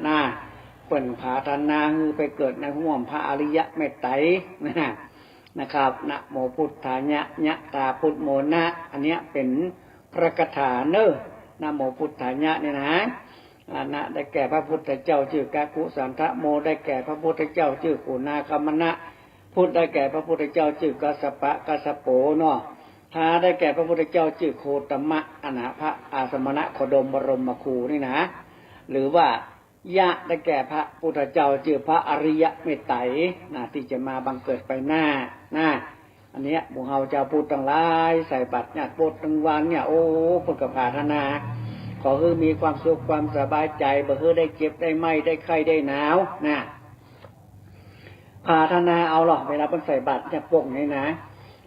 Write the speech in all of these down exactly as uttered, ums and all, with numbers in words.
นะ เปิ้นผาถนาหื้อไปเกิดในฮ่วมพระอริยะเมตไตรนะ นะครับ นะโมพุทธายะ ยะถาพุทโธนะ อันเนี้ยเป๋นพระคาถาเน่อ นะโมพุทธายะเนี่ยนะ อา นะ ได้แก่พระพุทธเจ้าจื้อกักขุสันทะ โม ได้แก่พระพุทธเจ้าจื้อโกนาคมนะ พุทธ ได้แก่พระพุทธเจ้าจื้อกัสสปะ กัสสโปเนาะ ทา ได้แก่พระพุทธเจ้าจื้อโคตมะ อันนะ พระอาสมณะโคดมบรมครูนี่นะ หรือว่า ยะ ได้แก่พระพุทธเจ้าจื้อพระอริยะเมตไตรนะ ตี้จะมาบังเกิดไปหน้านะ อันเนี้ยหมู่เฮาจาวพุทธตังหลายใส่บาตรญาติโยมตึงวันเนี่ย โอ้ เปิ้นก็ผาถนา ขอหื้อมีความสุขความสบายใจ๋ บ่หื้อได้เจ็บได้ไม้ได้ไข้ได้หนาวนะ ผาถนาเอาล่อ เวลาเปิ้นใส่บาตรญาติโยมนี่นะ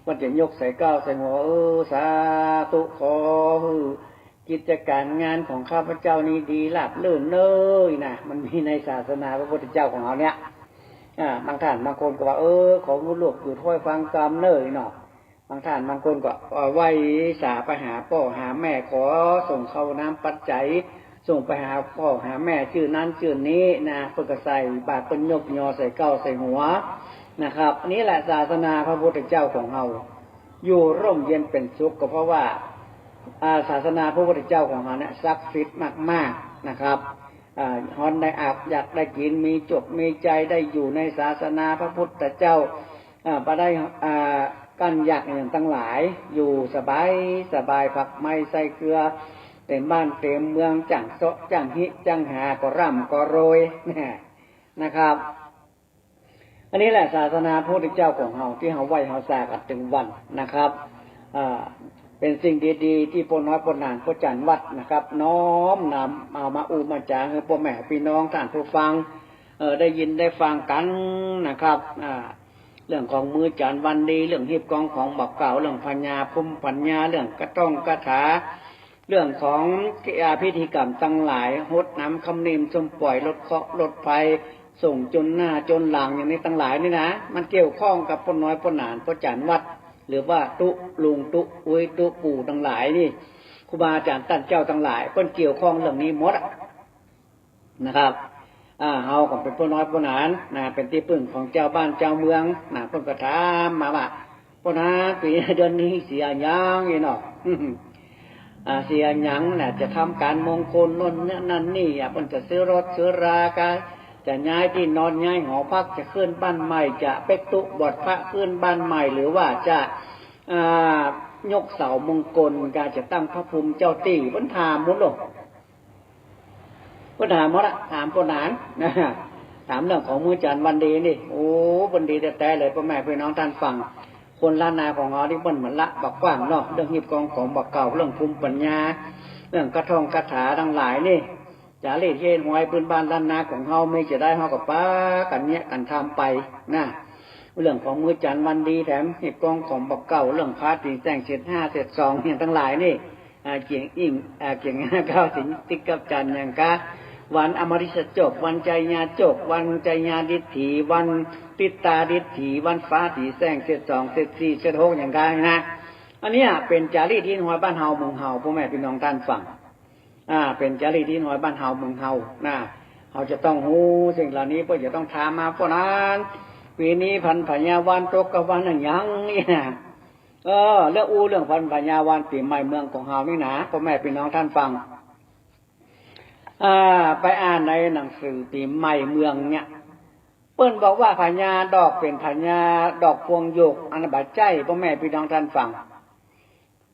เปิ้นจะยกใส่เกล้าใส่หัว เออ สาธุ ขอหื้อ กิจก๋านงานของข้าพเจ้านี้ดีราบรื่นเน่อนะ มันมีในศาสนาพระพุทธเจ้าของเฮาเนี่ย อ่า บางท่านบางคนก็ว่า เออ ขอหื้อลูกอยู่ถ้อยฟังกำเน่อเนาะ บางท่านบางคนก็ เอ่อ ไหว้สาไปหาป้อหาแม่ ขอส่งข้าวน้ำปัจจัย ส่งไปหาป้อหาแม่จื้อนั้นจื้อนี้นะ เปิ้นก็ใส่บาตร เปิ้นยกยอใส่เกล้าใส่หัวนะครับ อันนี้แหละศาสนาพระพุทธเจ้าของเฮา อยู่ร่มเย็นเป๋นสุข ก็เพราะว่า อ่า ศาสนาพระพุทธเจ้าของเฮาเนี่ยศักดิ์สิทธิ์มากๆ นะครับ อ่า ฮ้อนได้อาบ อยากได้กิ๋น มีจกมีใจ๋ ได้อยู่ในศาสนาพระพุทธเจ้า อ่า บ่ได้ อ่า กั้นยากอย่างตังหลาย อยู่สบายสบาย ผักไม้ไส้เกลือ เต๋มบ้านเต๋มเมือง จ้างเซาะจ้างฮิจ้างหา ก็ร่ำก็รวย นะครับ อันนี้แหละศาสนาพระพุทธเจ้าของเฮา ตี้เฮาไหว้เฮาสากั๋นตึงวันนะครับ อ่า เป๋นสิ่งดีๆ ตี้ป้อน้อยป้อหนานป้อจ๋ารย์วัดนะครับ น้อมนำเอามาอู้มาจ๋าหื้อป้อแม่ปี้น้องต้านผู้ฟัง เอ่อ ได้ยินได้ฟังกั๋นนะครับ อ่า เรื่องของมื้อจ๋ารย์วันดี เรื่องฮีบกองของบ่าเก่า เรื่องพญาภูมิปัญญา เรื่องกระท่องคาถา เรื่องของ อ่า พิธีกรรมตังหลาย ฮดน้ำคำเนม ส้มป่อย ลดเคราะห์ลดภัย ส่งจนหน้าจนหลัง อย่างนี้ตังหลายนี่นะ มันเกี่ยวข้องกับป้อน้อยป้อหนานป้อจ๋ารย์วัด หรือว่าตุ๊ลุงตุ๊อุ๊ยตุ๊ปู่ตังหลายนี่ ครูบาอาจ๋ารย์ต้านเจ้าตังหลาย เปิ้นเกี่ยวข้องเรื่องนี้หมดอะนะครับ อ่า เฮาก็เป๋นป้อน้อยป้อหนานนะ เป๋นตี้ปึ้งของจาวบ้านจาวเมืองนะ เปิ้นก็ถามมาว่า ป้อหนาน ปี๋เดือนนี้เสียหยังอี้เนาะ อ่า เสียหยังน่ะ จะทำก๋านมงคลโน่นเนี่ยนั่นนี่ อ่ะ เปิ้นจะซื้อรถซื้อรา ก็จะย้ายตี้นอนย้ายหอพัก จะขึ้นบ้านใหม่ จะเป๊กตุ๊บวชพระขึ้นบ้านใหม่ หรือว่าจะ อ่า ยกเสามงคล ก็จะตั้งพระภูมิเจ้าตี้ เปิ้นถามหมดโลก เปิ้นถามหมดอะ ถามป้อหนานนะ ถามเรื่องของมื้อจ๋ารย์วันดีนี่ โอ้ เปิ้นดีแต๊ๆ เลย ป้อแม่ปี้น้องต้านฟัง คนล้านนาของเฮานี่เปิ้นเหมือนละบ่กว้างเนาะ เรื่องฮีบกองของบ่าเก่า เรื่องภูมิปัญญา เรื่องกระท่องคาถาตังหลายนี่ จ๋ารีตฮีตฮวยปื้นบ้านล้านนาของเฮา มีจะใดเฮาก็ปากั๋นเยียะกั๋นทำไปนะ เรื่องของมื้อจ๋ารย์วันดี แถมฮีบกองของบ่าเก่า เรื่องพระตี๋แส้งเศษห้าเศษสอง อย่างตังหลายนี่ อ่า เกี่ยงอิ้ง อ่า เกี่ยงห้าเก้าสิงติ๊กกับจันทร์อย่างกา วันอมฤตจบ วันไชยาจก วันไชยาดิษฐี วันติตาดิษฐี วันฟ้าตี๋แส้งเศษสอง เศษสี่ เศษหก อย่างกานะ อันเนี้ยเป๋นจ๋ารีตฮีตฮวยบ้านเฮาเมืองเฮา ป้อแม่ปี้น้องต้านฟัง อ่า เป๋นจ๋ารีตฮีตฮวยบ้านเฮาเมืองเฮานะ เฮาจะต้องฮู้สิ่งเหล่านี้ เปิ้นจะต้องถามมา ป้อหนาน ปี๋นี้พันธุ์พญาวาฬตกกับวันอะหยังเนี่ย เออ เรื่องอู้เรื่องพันธุ์พญาวันปี๋ใหม่เมืองของเฮานี่นะ ป้อแม่ปี้น้องต้านฟัง อ่า ไปอ่านในหนังสือปี๋ใหม่เมืองเนี่ย เปิ้นบอกว่าพญาดอกเป๋นพญาดอกพวงหยวก อันนั้นบ่ใจ้ ป้อแม่ปี้น้องต้านฟัง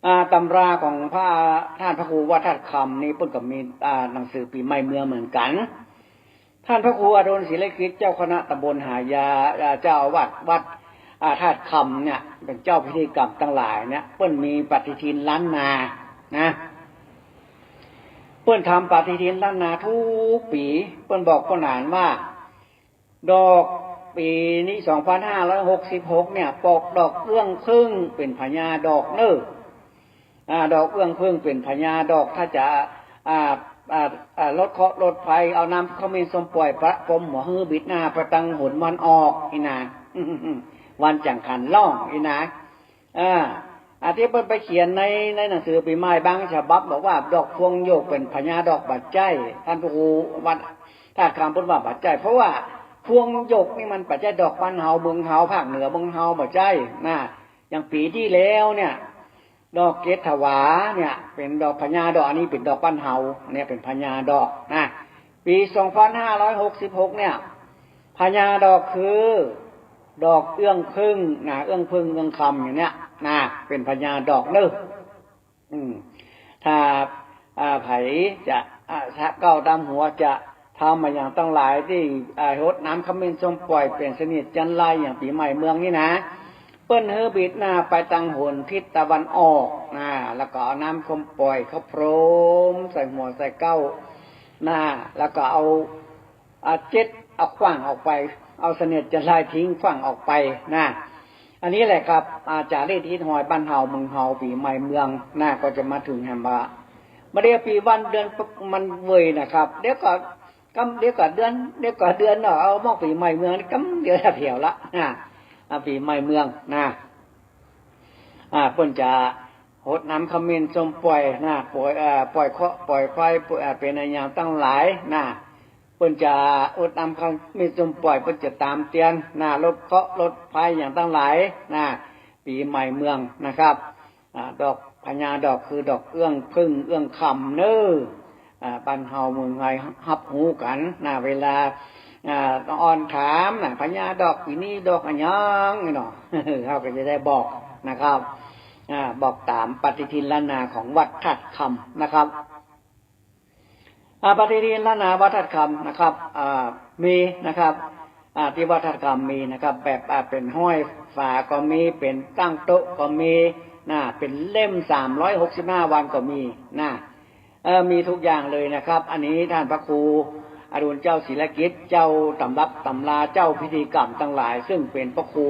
อ่า ตำราของพระ ท่านพระครูวัดธาตุคำนี่เปิ้นก็มี อ่า หนังสือปี๋ใหม่เมืองเหมือนกั๋น ท่านพระครูอดุลศิริกิจ เจ้าคณะตำบลหายา อ่า เจ้าอาวาสวัด อ่า ธาตุคำเนี่ย เป๋นเจ้าพิธีกรรมตังหลายเนี่ย เปิ้นมีปฏิทินล้านนานะ เปิ้นทำปฏิทินล้านนากู้ปี๋ เปิ้นบอกป้อหนานว่า ดอกปี๋นี้ สองพันห้าร้อยหกสิบหก เนี่ย ปกดอกเอื้องผึ้งเป๋นพญาดอกเน่อ อ่า ดอกเอื้องผึ้งเป๋นพญาดอก ถ้าจะ อ่า อ่า อ่า ลดเคราะห์ลดภัย เอาน้ำขมิ้นส้มป่อยประพรมหัวหื้อบิดหน้าไปตังหนวันออกนี่นะ วันจังขันล่องนี่นะ อ่า อันตี้เปิ้นไปเขียนใน ในหนังสือปี๋ใหม่บางฉบับบอกว่าดอกพวงหยวกเป๋นพญาดอกบ่ใจ้ ท่านพระครูวัด ธาตุคำเปิ้นว่าบ่ใจ้ เพราะว่าพวงหยกนี่มันบ่ใจ้ดอกบ้านเฮาเมืองเฮา ภาคเหนือเมืองเฮา บ่ใจ้นะ อย่างปี๋ตี้แล้วเนี่ย ดอกเกศถวาเนี่ยเป๋นดอกพญาดอก อันนี้เป๋นดอกบ้านเฮา อันนี้เป๋นพญาดอกนะ ปี๋สองพันห้าร้อยหกสิบหกเนี่ย พญาดอกคือดอกเอื้องผึ้งนะ เอื้องผึ้งเอื้องคำอย่างเนี้ยนะ เป๋นพญาดอกเน่อ อืม ถ้า อ่า ใผจะ อ่า สะเก้าต๋ามหัวจะทำอะหยังตังหลายตี้ อ่า ฮดน้ำขมิ้นส้มป่อย เป๋นเสนียดจัญไรอย่างปี๋ใหม่เมืองนี่นะ เปิ้นหื้อบิดหน้าไปตางหนทิศตะวันออกนะ แล้วก็เอาน้ำส้มป่อยเข้าพรมใส่หัวใส่เก้านะ แล้วก็เอา เอาเจ็ด เอาขว้างออกไป เอาเสนียดจัญไรทิ้งขว้างออกไปนะ อันนี้แหละครับ อ่า จารีตฮิตฮอยบ้านเฮาเมืองเฮาปี๋ใหม่เมืองนะ ก็จะมาเถิงแหมว่า บ่าเดี่ยวปี๋วันเดือนมันเวยนะครับ เดี๋ยวก็กำ เดี๋ยวก็เดือน เดี๋ยวก็เดือนเนาะ เอามอกปี๋ใหม่เมืองนี่กำเดียวแผวละนะ อ่า ปี๋ใหม่เมืองนะ อ่า เปิ้นจะฮดน้ำขมิ้นส้มป่อยนะ ป่อย เอ่อ ป่อยเคราะห์ป่อยภัย ป่อย เอ่อ เป๋นอะหยังตังหลายนะ เปิ้นจะฮดน้ำขมิ้นส้มป่อย เปิ้นจะตามเตียนนะ ลดเคราะห์ลดภัยอย่างตังหลายนะ ปี๋ใหม่เมืองนะครับ อ่า ดอกพญาดอกคือดอกเอื้องผึ้งเอื้องคำเน่อ อ่า บ้านเฮาเมืองไฮฮับฮู้กั๋นนะ เวลา อ่า อ่อนถามนะ พญาดอกปี๋นี้ดอกอะหยังเนาะ เฮาก็จะได้บอกนะครับ อ่า บอกต๋ามปฏิทินล้านนาของวัดธาตุคำนะครับ อ่า ปฏิทินล้านนาวัดธาตุคำนะครับ อ่า มีนะครับ อ่า ตี้วัดธาตุคำมีนะครับ แบบ อ่า เป๋นห้อยฝาก็มี เป๋นตั้งโต๊ะก็มีนะ เป๋นเล่มสามร้อยหกสิบห้าวันก็มีนะ เอ่อ มีทุกอย่างเลยนะครับ อันนี้ต้านพระครูอดุลเจ้าศิลกิจ เจ้าต๋ำรับต๋ำรา เจ้าพิธีกรรมตังหลาย ซึ่งเป๋นพระครู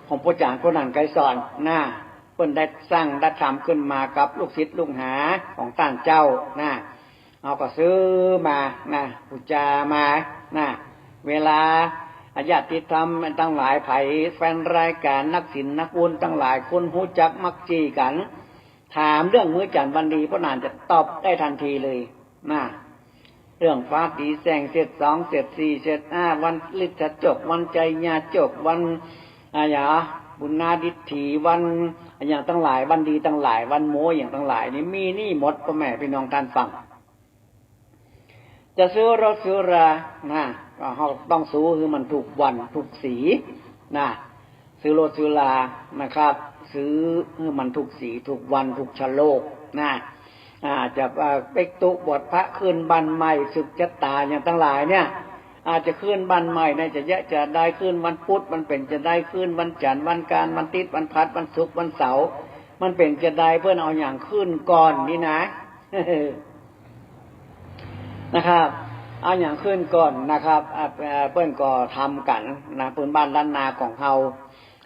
ของป้อจ๋ารย์โคนันท์ ไกรสอนนะ เปิ้นได้สร้างได้ทำขึ้นมากับลูกศิษย์ลูกหาของต้านเจ้านะ เฮาก็ซื้อมานะ ปู๋จามานะ เวลาญาติธรรมตังหลาย ใผแฟนรายก๋านนักศีลนักบุญตังหลาย คนฮู้จักมักจี๋กั๋น ถามเรื่องมื้อจั๋นทร์วันดี ป้อจ๋ารย์จะตอบได้ทันทีเลยนะ เรื่องฟ้าตี๋แจ้ง เจ็ดสอง เจ็ดสี่ เจ็ดห้า วันฤหัสบดี วันไชยาโจก วัน อะหยัง บุณณาดิษฐี วันอะหยังตังหลาย วันดีตังหลาย วันโมอย่างตังหลายนี่ มีนี่หมด ป้อแม่ปี้น้องต้านฟัง จะซื้อรถซื้อรานะ ก็เฮาต้องซื้อหื้อมันถูกวันถูกสีนะ ซื้อรถซื้อรานะครับ ซื้อหื้อมันถูกสีถูกวันถูกชะโลกนะ อ่า จะ เอ่อ เป๊กตุ๊บวชพระขึ้นบ้านใหม่ สืบชะตาอย่างตังหลายเนี่ย อาจจะขึ้นบ้านใหม่เนี่ย จะเยียะจะได้ขึ้นวันพุธ มันเป๋นจะได้ขึ้นวันจั๋นทร์ วันอังคาร วันอาทิตย์ วันพฤหัส วันศุกร์ วันเสาร์ มันเป๋นจะได้ เปิ้นเอาหยังขึ้นก่อนนี่นะ นะครับ เอาหยังขึ้นก่อนนะครับ อ่า เอ่อ เปิ้นก็ทำกั๋นนะ พื้นบ้านล้านนาของเฮา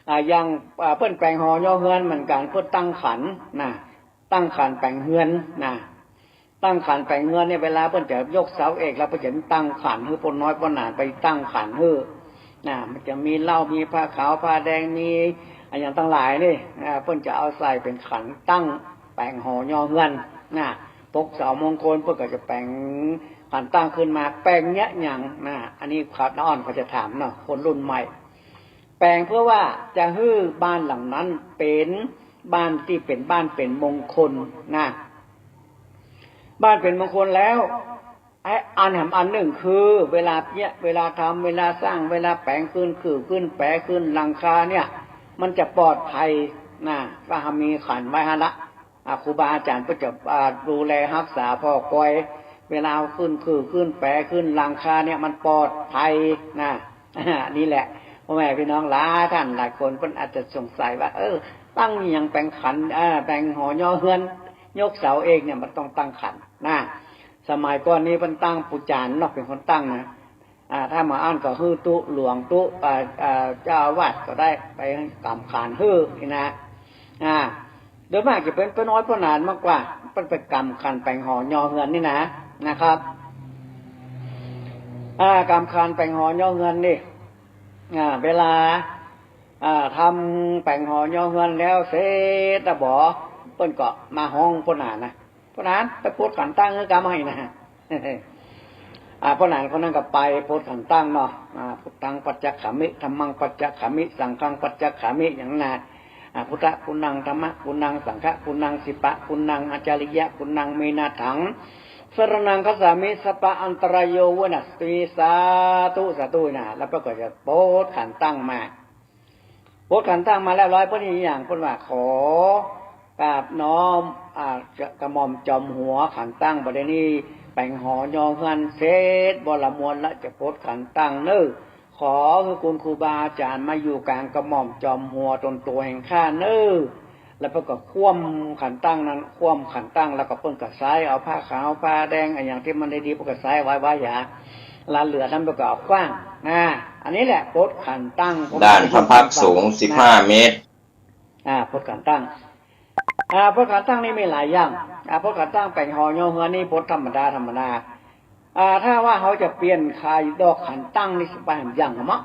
อ่า อย่าง อ่า เปิ้นแป๋งหอเยาะเฮือนเหมือนกั๋น เปิ้นตั้งขันนะ ตั้งขันแป๋งเฮือนนะ ตั้งขันแป๋งเฮือนเนี่ย เวลาเปิ้นจะยกเสาเอกแล้ว เปิ้นจะตั้งขันหื้อ ป้อน้อยป้อหนานไปตั้งขันหื้อนะ มันจะมีเหล้า มีผ้าขาวผ้าแดง มีอะหยังตังหลายนี่ อ่า เปิ้นจะเอาใส่เป๋นขันตั้งแป๋งหอเยาะเฮือนนะ ปกเสามงคล เปิ้นก็จะแป๋งขันตั้งขึ้นมา แป๋งเยียะหยังนะ อันนี้ครับ น้าอ้อนเขาจะถามเนาะ คนรุ่นใหม่ แป๋งเพื่อว่าจะหื้อบ้านหลังนั้นเป๋นบ้านตี้เป๋นบ้านเป๋นมงคลนะ บ้านเป๋นมงคลแล้ว ไอ้อันแหมอันนึ่งคือ เวลาเยียะ เวลาทำ เวลาสร้าง เวลาแป๋งขึ้นขื่อขึ้นแป๋ขึ้นหลังคาเนี่ย มันจะปลอดภัยนะ ก็มีขันไว้หั้นละ อ่า ครูบาอาจารย์เปิ้นจะ อ่า ดูแลฮักษาผ่อปอย เวลาเอาขึ้นขื่อขึ้นแป๋ขึ้นหลังคาเนี่ย มันปลอดภัยนะ นี่แหละ ป้อแม่ปี้น้องหลายต้านหลายคนเปิ้นอาจจะสงสัยว่า เออ ตั้งหยังแป๋งขัน เออ แป๋งหอเยาะเฮือน ยกเสาเอกเนี่ย มันต้องตั้งขันนะ สมัยก่อนนี้เปิ้นตั้งปู่จ๋ารย์เนาะ เป๋นคนตั้งนะ อ่า ถ้าบ่อั้นก็หื้อตุ๊หลวงตุ๊ อ่า อ่า เจ้าอาวาสก็ได้ไปกำขันหื้อนี่นะ อ่า โดยมากจะเป๋นป้อน้อยป้อหนานมากกว่า เปิ้นไปกำขันแป๋งหอเยาะเฮือนนี่นะ นะครับ อ่า กำขันแป๋งหอเยาะเฮือนนี่ อ่า เวลา อ่า ทำแป๋งหอเยาะเฮือนแล้วเสร็จแล้วบ่ เปิ้นก็มาฮ้องป้อหนานนะ ป้อหนาน ไปปลดขันตั้งหื้อกำให้นะ อ่า ป้อหนานคนนั้นก็ไปปลดขันตั้งเนาะ อ่า พุทธังปัจจคามิ ธัมมังปัจจคามิ สังฆังปัจจคามิ อย่างนั้นนะ อ่า พุทธะกุณัง ธัมมะกุณัง สังฆะกุณัง สิปปะกุณัง อาจาริยะกุณัง เมนาถัง สรณังคัจฉามิ สัพพะอันตรายโย วินัสสตุ สาธุ สาธุนะ แล้วเปิ้นก็จะปลดขันตั้งมา ปลดขันตั้งมาเรียบร้อย เปิ้นเฮ็ดอะหยัง เปิ้นว่า ขอกราบน้อม อ่า กระหม่อมจอมหัวขันตั้ง บัดนี้แป๋งหอญอเฮือนเสร็จ บริมวลแล้วจะปลดขันตั้งเน้อ ขอหื้อคุณครูบาอาจ๋ารย์มาอยู่ก๋างกระหม่อมจอมหัวต๋นตั๋วแห่งข้าเน้อ แล้วเปิ้นก็คว่ำขันตั้งนั้น คว่ำขันตั้ง แล้วก็เปิ้นก็ใส่เอาผ้าขาวผ้าแดง อะหยังตี้มันดีๆ เปิ้นก็ใส่ไว้ ไว้หยา แล้วเหลือนั้นเปิ้นก็เอาขว้างนะ อันนี้แหละปลดขันตั้ง ด้านพระพักตร์สูงสิบห้าเมตร อ่า ปลดขันตั้ง อ่า ปลดขันตั้งนี่มีหลายอย่าง อ่า ปลดขันตั้งแป๋งหอญอเฮือนนี่ปลดธรรมดา ธรรมดา อ่า ถ้าว่าเฮาจะเปลี่ยนขายดอกขันตั้งนี่สิไปหยังมะ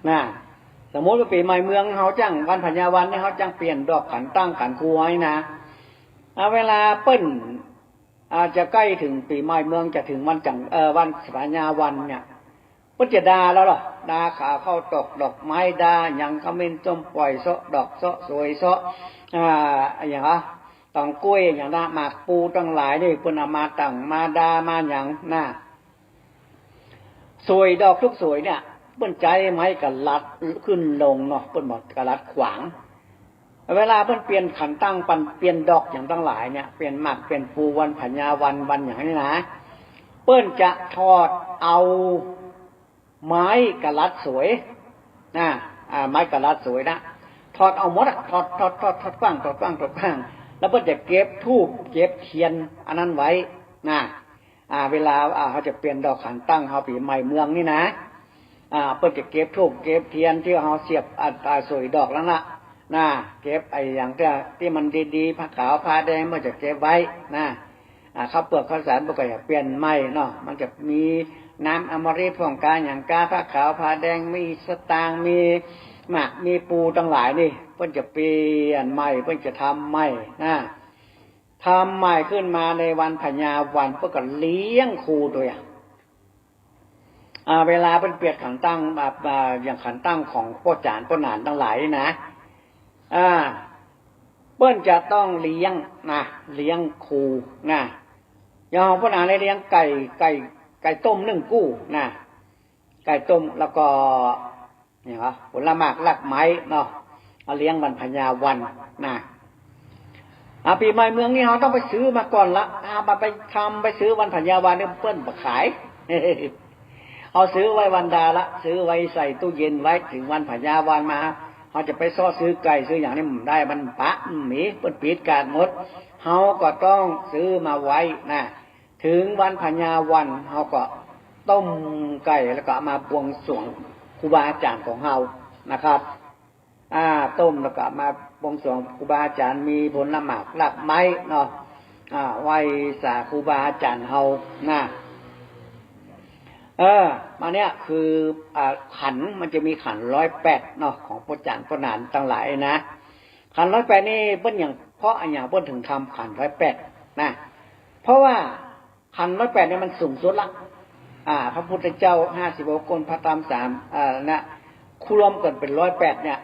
นะ สมมุติว่าปี๋ใหม่เมืองเฮาจั้ง วันพญาวันนี่เฮาจั้งเปลี่ยนดอกขันตั้งขันครูไว้นะ อ่า เวลาเปิ้น อ่า จะใก้เถิงปี๋ใหม่เมือง จะเถิงวันจัง เอ่อ วันพญาวันเนี่ย เปิ้นจะด่าเฮาเหรอ ด่าขาเข้าตอกดอกไม้ ด่าหยัง เขมรส้มป่อย เซาะดอกเซาะสวย เซาะ อ่า อะหยังวะ ตองก้วย อะหยังนะ หมากปูตังหลายนี่ เปิ้นเอามาตั้ง มาด่า มาหยังนะ สวยดอกทุกสวยเนี่ย เปิ้นใจ๊ไม้กะลัดขึ้นลงเนาะ เปิ้นบอกกะลัดขวาง เวลาเปิ้นเปลี่ยนขันตั้ง ปันเปลี่ยนดอกหยังตังหลายเนี่ย เปลี่ยนหมากเปลี่ยนปูวันพญาวัน วันหยังนี่นะ เปิ้นจะถอดเอาไม้กะลัดสวยนะ อ่า ไม้กะลัดสวยนะ ถอดเอาหมดอะ ถอด ถอด ถอด ถอดขว้าง ถอดขว้าง ถอดขว้าง แล้วเปิ้นจะเก็บธูป เก็บเตียนอันนั้นไว้นะ อ่า เวลา อ่า เฮาจะเปลี่ยนดอกขันตั้งเฮาปี๋ใหม่เมืองนี่นะ อ่า เปิ้นจะเก็บธูป เก็บเตียนตี้เฮาเสียบ อ่า อ่า สวยดอกนั้นน่ะ นะ เก็บอะหยังตี้ ตี้มันดีๆ ผ้าขาวผ้าแดง เปิ้นจะเก็บไว้นะ อ่า ข้าวเปือกข้าวสารเปิ้นก็จะเปลี่ยนใหม่เนาะ มันจะมีน้ำอมฤตพ่องกาหยังกา ผ้าขาวผ้าแดง มีสตางค์ มีหมาก มีปูตังหลายนี่ เปิ้นจะเปลี่ยนใหม่ เปิ้นจะทำใหม่นะ ทำใหม่ขึ้นมาในวันพญาวัน เปิ้นก็เลี้ยงครูตวยอะ อ่า เวลาเปิ้นเปลี่ยนขันตั้ง อ่า อ่า อย่างขันตั้งของป้อจ๋ารย์ป้อหนานตังหลายนี่นะ อ่า เปิ้นจะต้องเลี้ยงนะ เลี้ยงครูนะ อย่างของป้อหนานเนี่ยเลี้ยงไก่ ไก่ ไก่ต้มนึ่งกู้นะ ไก่ต้ม แล้วก็ นี่หรอ ผลหมากรากไม้เนาะ เอาเลี้ยงวันพญาวันนะ อ่า ปี๋ใหม่เมืองนี่เฮาต้องไปซื้อมาก่อนละ อ่า มาไปทำ ไปซื้อวันพญาวันนี่เปิ้นบ่ขาย เอาซื้อไว้วันดาละ ซื้อไว้ใส่ตู้เย็นไว้ เถิงวันพญาวันมา เฮาจะไปเซาะซื้อไก่ซื้อหยังนี่มันบ่ได้ มันปะ มันบ่มี เปิ้นปิดการหมด เฮาก็ต้องซื้อมาไว้นะ เถิงวันพญาวัน เฮาก็ต้มไก่ แล้วก็เอามาบวงสรวงครูบาอาจ๋ารย์ของเฮานะครับ อ่า ต้มแล้วก็เอามาบวงสรวงครูบาอาจ๋ารย์ มีผลหมากรากไม้เนาะ อ่า ไหว้สาครูบาอาจ๋ารย์เฮานะ เออ มาเนี่ยคือ อ่า ขัน มันจะมีขันร้อยแปดเนาะ ของป้อจ๋ารย์ป้อหนานตังหลายนะ ขันร้อยแปดนี่เปิ้นหยัง เพราะอะหยังเปิ้นเถิงทำขันร้อยแปดนะ เพราะว่าขันร้อยแปดเนี่ยมันสูงสุดละ อ่า พระพุทธเจ้าห้าสิบหกองค์ พระธรรมสาม อ่า นะ คูณรวมกั๋นเป๋นร้อยแปดเนี่ย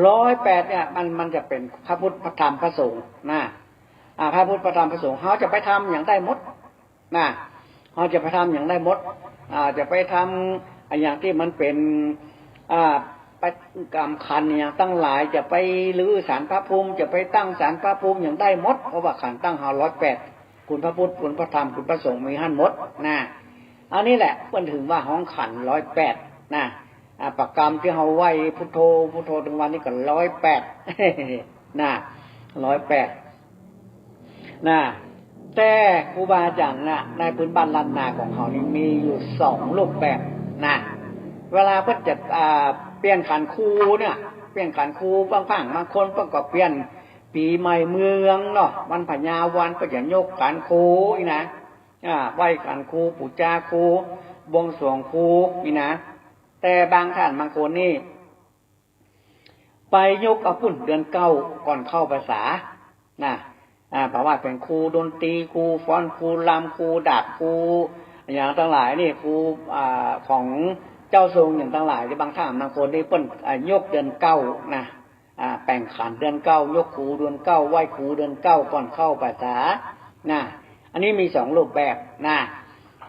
ร้อยแปดเนี่ย มัน มันจะเป๋นพระพุทธ พระธรรม พระสงฆ์นะ อ่า พระพุทธ พระธรรม พระสงฆ์ เฮาจะไปทำหยังได้หมด นะ เฮาจะไปทำหยังได้หมด อ่า จะไปทำอะหยังตี้มันเป๋น อ่า ไปกรรมขันหยังตังหลาย จะไปรื้อศาลพระภูมิ จะไปตั้งศาลพระภูมิหยังได้หมด เพราะว่าขันตั้งเฮาร้อยแปด คุณพระพุทธ คุณพระธรรม คุณพระสงฆ์มีหั้นหมดนะ อันนี้แหละเปิ้นเถิงว่าฮ้องขันร้อยแปดนะ อ่า ประกรรมตี้เฮาไหว้พุทโธ พุทโธทุกวันนี้ก็ร้อยแปดนะ ร้อยแปด นะ แต่ครูบาอาจ๋ารย์น่ะ ในพื้นบ้านล้านนาของเฮานี่มีอยู่สองรูปแบบนะ เวลาเปิ้นจะ อ่า เปลี่ยนขันครูเนี่ย เปลี่ยนขันครู บางครั้งบางคนเปิ้นก็เปลี่ยนปี๋ใหม่เมืองเนาะ วันพญาวันเปิ้นจะยกขันครูนี่นะ อ่า ไหว้ขันครู ปู๋จาครู บวงสรวงครูนี่นะ แต่บางท่านบางคนนี่ ไปยกเอาปุ้นเดือนเก้าก่อนเข้าพรรษานะ อ่า บ่ว่าเป๋นครูดนตรี ครูฟ้อน ครูรำ ครูดาบ ครูอะหยังตังหลายนี่ ครู อ่า ของเจ้าทรงอะหยังตังหลายนี่ บางท่านบางคนนี่เปิ้น อ่า ยกเดือนเก้านะ อ่า แป๋งขันเดือนเก้า ยกครูเดือนเก้า ไหว้ครูเดือนเก้าก่อนเข้าพรรษานะ อันนี้มีสองรูปแบบนะ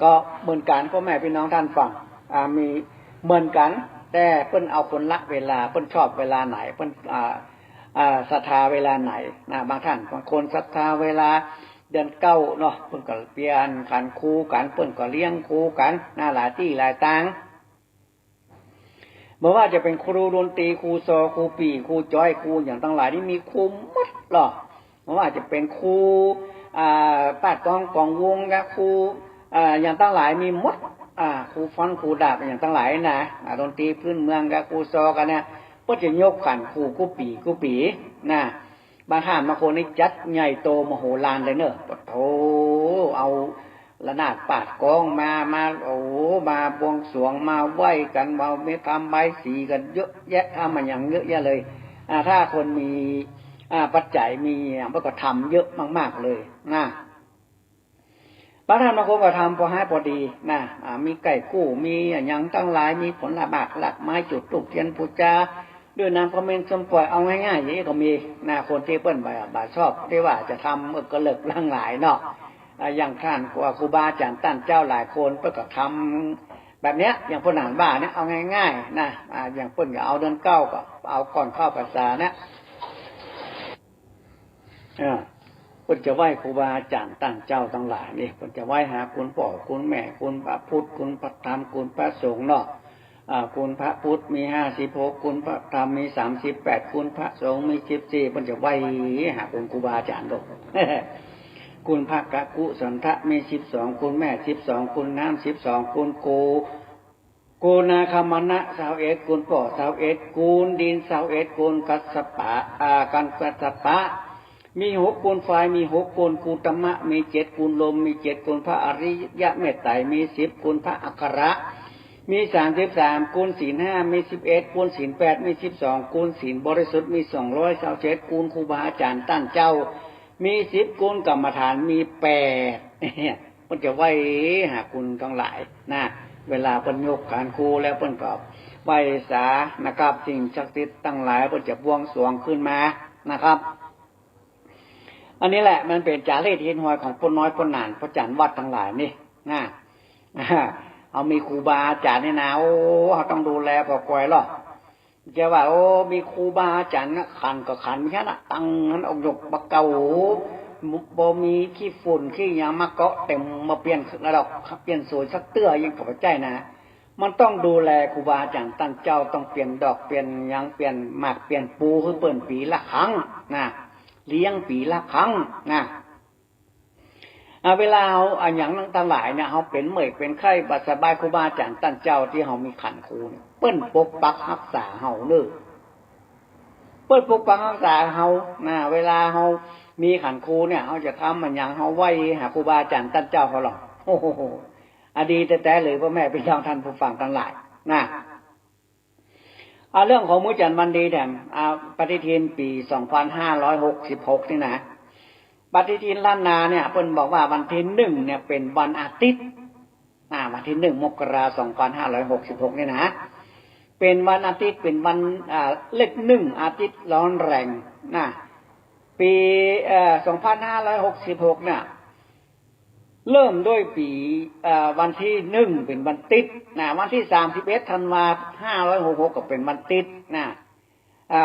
ก็เหมือนกั๋น ป้อแม่ปี้น้องต้านฟัง อ่า มีเหมือนกั๋น แต่เปิ้นเอาคนละเวลา เปิ้นชอบเวลาไหน เปิ้น อ่า อ่า ศรัทธาเวลาไหนนะ บางท่าน บางคนศรัทธาเวลาเดือนเก้าเนาะ เปิ้นก็เปลี่ยนขันครูกั๋น เปิ้นก็เลี้ยงครูกั๋นนะ หลายตี้หลายตาง บ่ว่าจะเป๋นครูดนตรี ครูซอ ครูปี่ ครูจ๊อย ครูอะหยังตังหลายนี่มีครูหมดลอ บ่ว่าจะเป๋นครู อ่า ปาดกลอง กองวง กาครู อ่า อะหยังตังหลายมีหมด อ่า ครูฟ้อน ครูดาบ อะหยังตังหลายนะ อ่า ดนตรีพื้นเมือง กาครูซอกั๋นเนี่ย เปิ้นจะยกขันครูกู้ปี๋กู้ปี๋นะ บางท่านบางคนนี่จัดใหญ่โตมโหฬารเลยเนาะ ปะโถ เอาระนาดปาดกลองมา มา โอ้โห มาบวงสรวง มาไหว้กั๋น มามีทำบายสีกั๋นเยอะแยะ ทำอะหยังเยอะแยะเลย อ่า ถ้าคนมี อ่า ปัจจัย มีอะหยัง เปิ้นก็ทำเยอะมากๆ เลยนะ บางท่านบางคนก็ทำปอฮ้ายปอดีนะ อ่า มีไก่กู้ มีอะหยังตังหลาย มีผลหมาก รากไม้ จุดธูปเตียนปู๋จา ด้วยน้ำขมิ้นส้มป่อย เอาง่ายๆ อย่างนี้ก็มีนะ คนตี้เปิ้นบ่ บ่ชอบตี้ว่าจะทำ เออ ก็เลิกล้างหลายเนาะ อ่า อย่างต้านครูบาอาจ๋ารย์ต้านเจ้าหลายคน เปิ้นก็ทำแบบเนี้ย อย่างป้อหนานว่าเนี่ย เอาง่ายๆ นะ อ่า อย่างเปิ้นก็เอาเดือนเก้าก็เอาก่อนเข้าพรรษาเนี่ย อ่า เปิ้นจะไหว้ครูบาอาจ๋ารย์ต้านเจ้าตังหลายนี่ เปิ้นจะไหว้หาคุณป้อ คุณแม่ คุณพระพุทธ คุณพระธรรม คุณพระสงฆ์เนาะ อ่า คุณพระพุทธมีห้าสิบหก คุณพระธรรมมีสามสิบแปด คุณพระสงฆ์มีสิบสี่ เปิ้นจะไหว้หาคุณครูบาอาจ๋ารย์ลูก คุณพระกะกุสันทะมีสิบสอง คุณแม่สิบสอง คุณน้ำสิบสอง คุณโก โกนาคมนะซาวเอ็ด คุณป้อซาวเอ็ด คุณดินซาวเอ็ด คุณกัสสปะ อ่า กันกัสสปะ มีหก คุณไฟมีหก คุณกูตมะมีเจ็ด คุณลมมีเจ็ด คุณพระอริยะเมตไตรมีสิบ คุณพระอัคระมีสามสิบสาม คุณศีลห้ามีสิบเอ็ด คุณศีลแปดมีสิบสอง คุณศีลบริสุทธิ์มีสองร้อยซาวเจ็ด คุณครูบาอาจ๋ารย์ต้านเจ้ามีสิบ คุณกรรมฐานมีแปด เปิ้นจะไหว้หาคุณตังหลายนะ เวลาเปิ้นยกขันครูแล้วเปิ้นก็ไหว้สานะครับ สิ่งศักดิ์สิทธิ์ตังหลายเปิ้นจะบวงสรวงขึ้นมานะครับ อันนี้แหละมันเป๋นจ๋ารีตฮินฮอยของป้อน้อยป้อหนานป้อจันวัดตังหลายนี่นะ เฮามีครูบาอาจ๋ารย์นี่นะ โอ้ เฮาต้องดูแลผ่อกอยลอ จะว่า โอ้ มีครูบาอาจ๋ารย์นะ ขันก็ขันมีหั้นนะ ตังหั้น เอายกบ่าเก่า บ่มีขี้ฝุ่นขี้หยังมาเกาะเต็ม มาเปลี่ยนระดอก เปลี่ยนสวยสักเตื้อ ยังก็บ่ใจ้นะ มันต้องดูแลครูบาอาจ๋ารย์ต้านเจ้า ต้องเปลี่ยนดอก เปลี่ยนหยัง เปลี่ยนหมาก เปลี่ยนปู หื้อเปิ้นปี๋ละครั้งนะ เลี้ยงปี๋ละครั้งนะ อ่า เวลาเฮาอะหยังตังหลายเนี่ย เฮาเป๋นเมื่อยเป๋นไข้บ่สบาย ครูบาอาจ๋ารย์ต้านเจ้าตี้เฮามีขันครูเนี่ย เปิ้นปกปักฮักษาเฮาเน้อ เปิ้นปกปักฮักษาเฮานะ เวลาเฮามีขันครูเนี่ย เฮาจะทำอะหยัง เฮาไหว้หาครูบาอาจ๋ารย์ต้านเจ้าเฮาลอ โอ้โห อะดีแต๊ๆ เลย ป้อแม่ปี้น้องต้านผู้ฟังตังหลายนะ อ่า เรื่องของมื้อจันทร์วันดีแถม อ่า ปฏิทินปี๋สองพันห้าร้อยหกสิบหกนี่นะ ปฏิทินล้านนาเนี่ย เปิ้นบอกว่าวันตี้หนึ่งเนี่ยเป๋นวันอาทิตย์ อ่า วันตี้หนึ่งมกราสองพันห้าร้อยหกสิบหกนี่นะ เป๋นวันอาทิตย์ เป๋นวัน อ่า เลขหนึ่ง อาทิตย์ร้อนแรงนะ ปี๋ เอ่อ สองพันห้าร้อยหกสิบหกเนี่ย เริ่มด้วยปี๋ เอ่อ วันตี้หนึ่งเป๋นวันติ๊ดนะ วันตี้สามสิบเอ็ดธันวาห้าร้อยหกสิบหกก็เป๋นวันติ๊ดนะ อ่า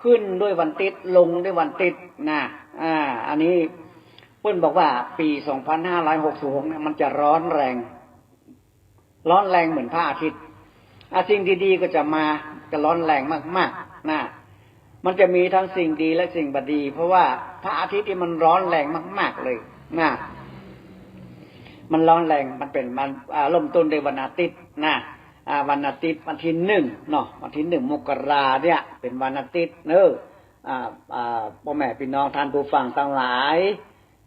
ขึ้นด้วยวันติ๊ด ลงด้วยวันติ๊ดนะ อ่า อันนี้เปิ้นบอกว่าปี๋สองพันห้าร้อยหกสิบหกเนี่ยมันจะร้อนแรง ร้อนแรงเหมือนพระอาทิตย์ อ่ะ สิ่งดีๆ ก็จะมา จะร้อนแรงมากๆ นะ มันจะมีทั้งสิ่งดีและสิ่งบ่ดี เพราะว่าพระอาทิตย์นี่มันร้อนแรงมากๆ เลยนะ มันร้อนแรง มันเป๋น มัน อ่า เริ่มต้นด้วยวันอาทิตย์นะ อ่า วันอาทิตย์ วันตี้หนึ่งเนาะ วันตี้หนึ่งมกราเนี่ย เป๋นวันอาทิตย์เน้อ อ่า อ่า ป้อแม่ปี้น้องต้านผู้ฟังตังหลาย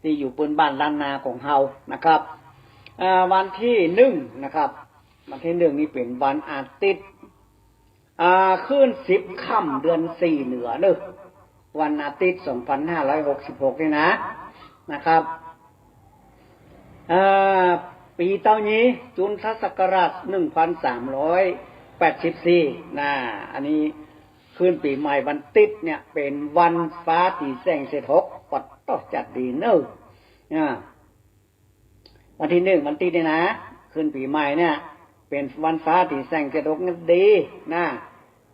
ตี้อยู่ปื้นบ้านล้านนาของเฮานะครับ อ่า วันตี้หนึ่งนะครับ วันตี้หนึ่งนี่เป๋นวันอาทิตย์ อ่า ขึ้นสิบค่ำเดือนสี่เหนือเน้อ วันอาทิตย์ สองพันห้าร้อยหกสิบหก นี่นะ นะครับ อ่า ปี๋เต้านี้ จุลศักราช หนึ่งพันสามร้อยแปดสิบสี่ นะ อันนี้ขึ้นปี๋ใหม่วันติ๊ดเนี่ย เป๋นวันฟ้าตี๋แส่งเศษหก ปัดโต้ จัดดีเน่อ อ่า วันตี้นึ่งวันติ๊ดเนี่ยนะ ขึ้นปี๋ใหม่เนี่ย เป๋นวันฟ้าตี๋แส่งเศษหกเนี่ยดีนะ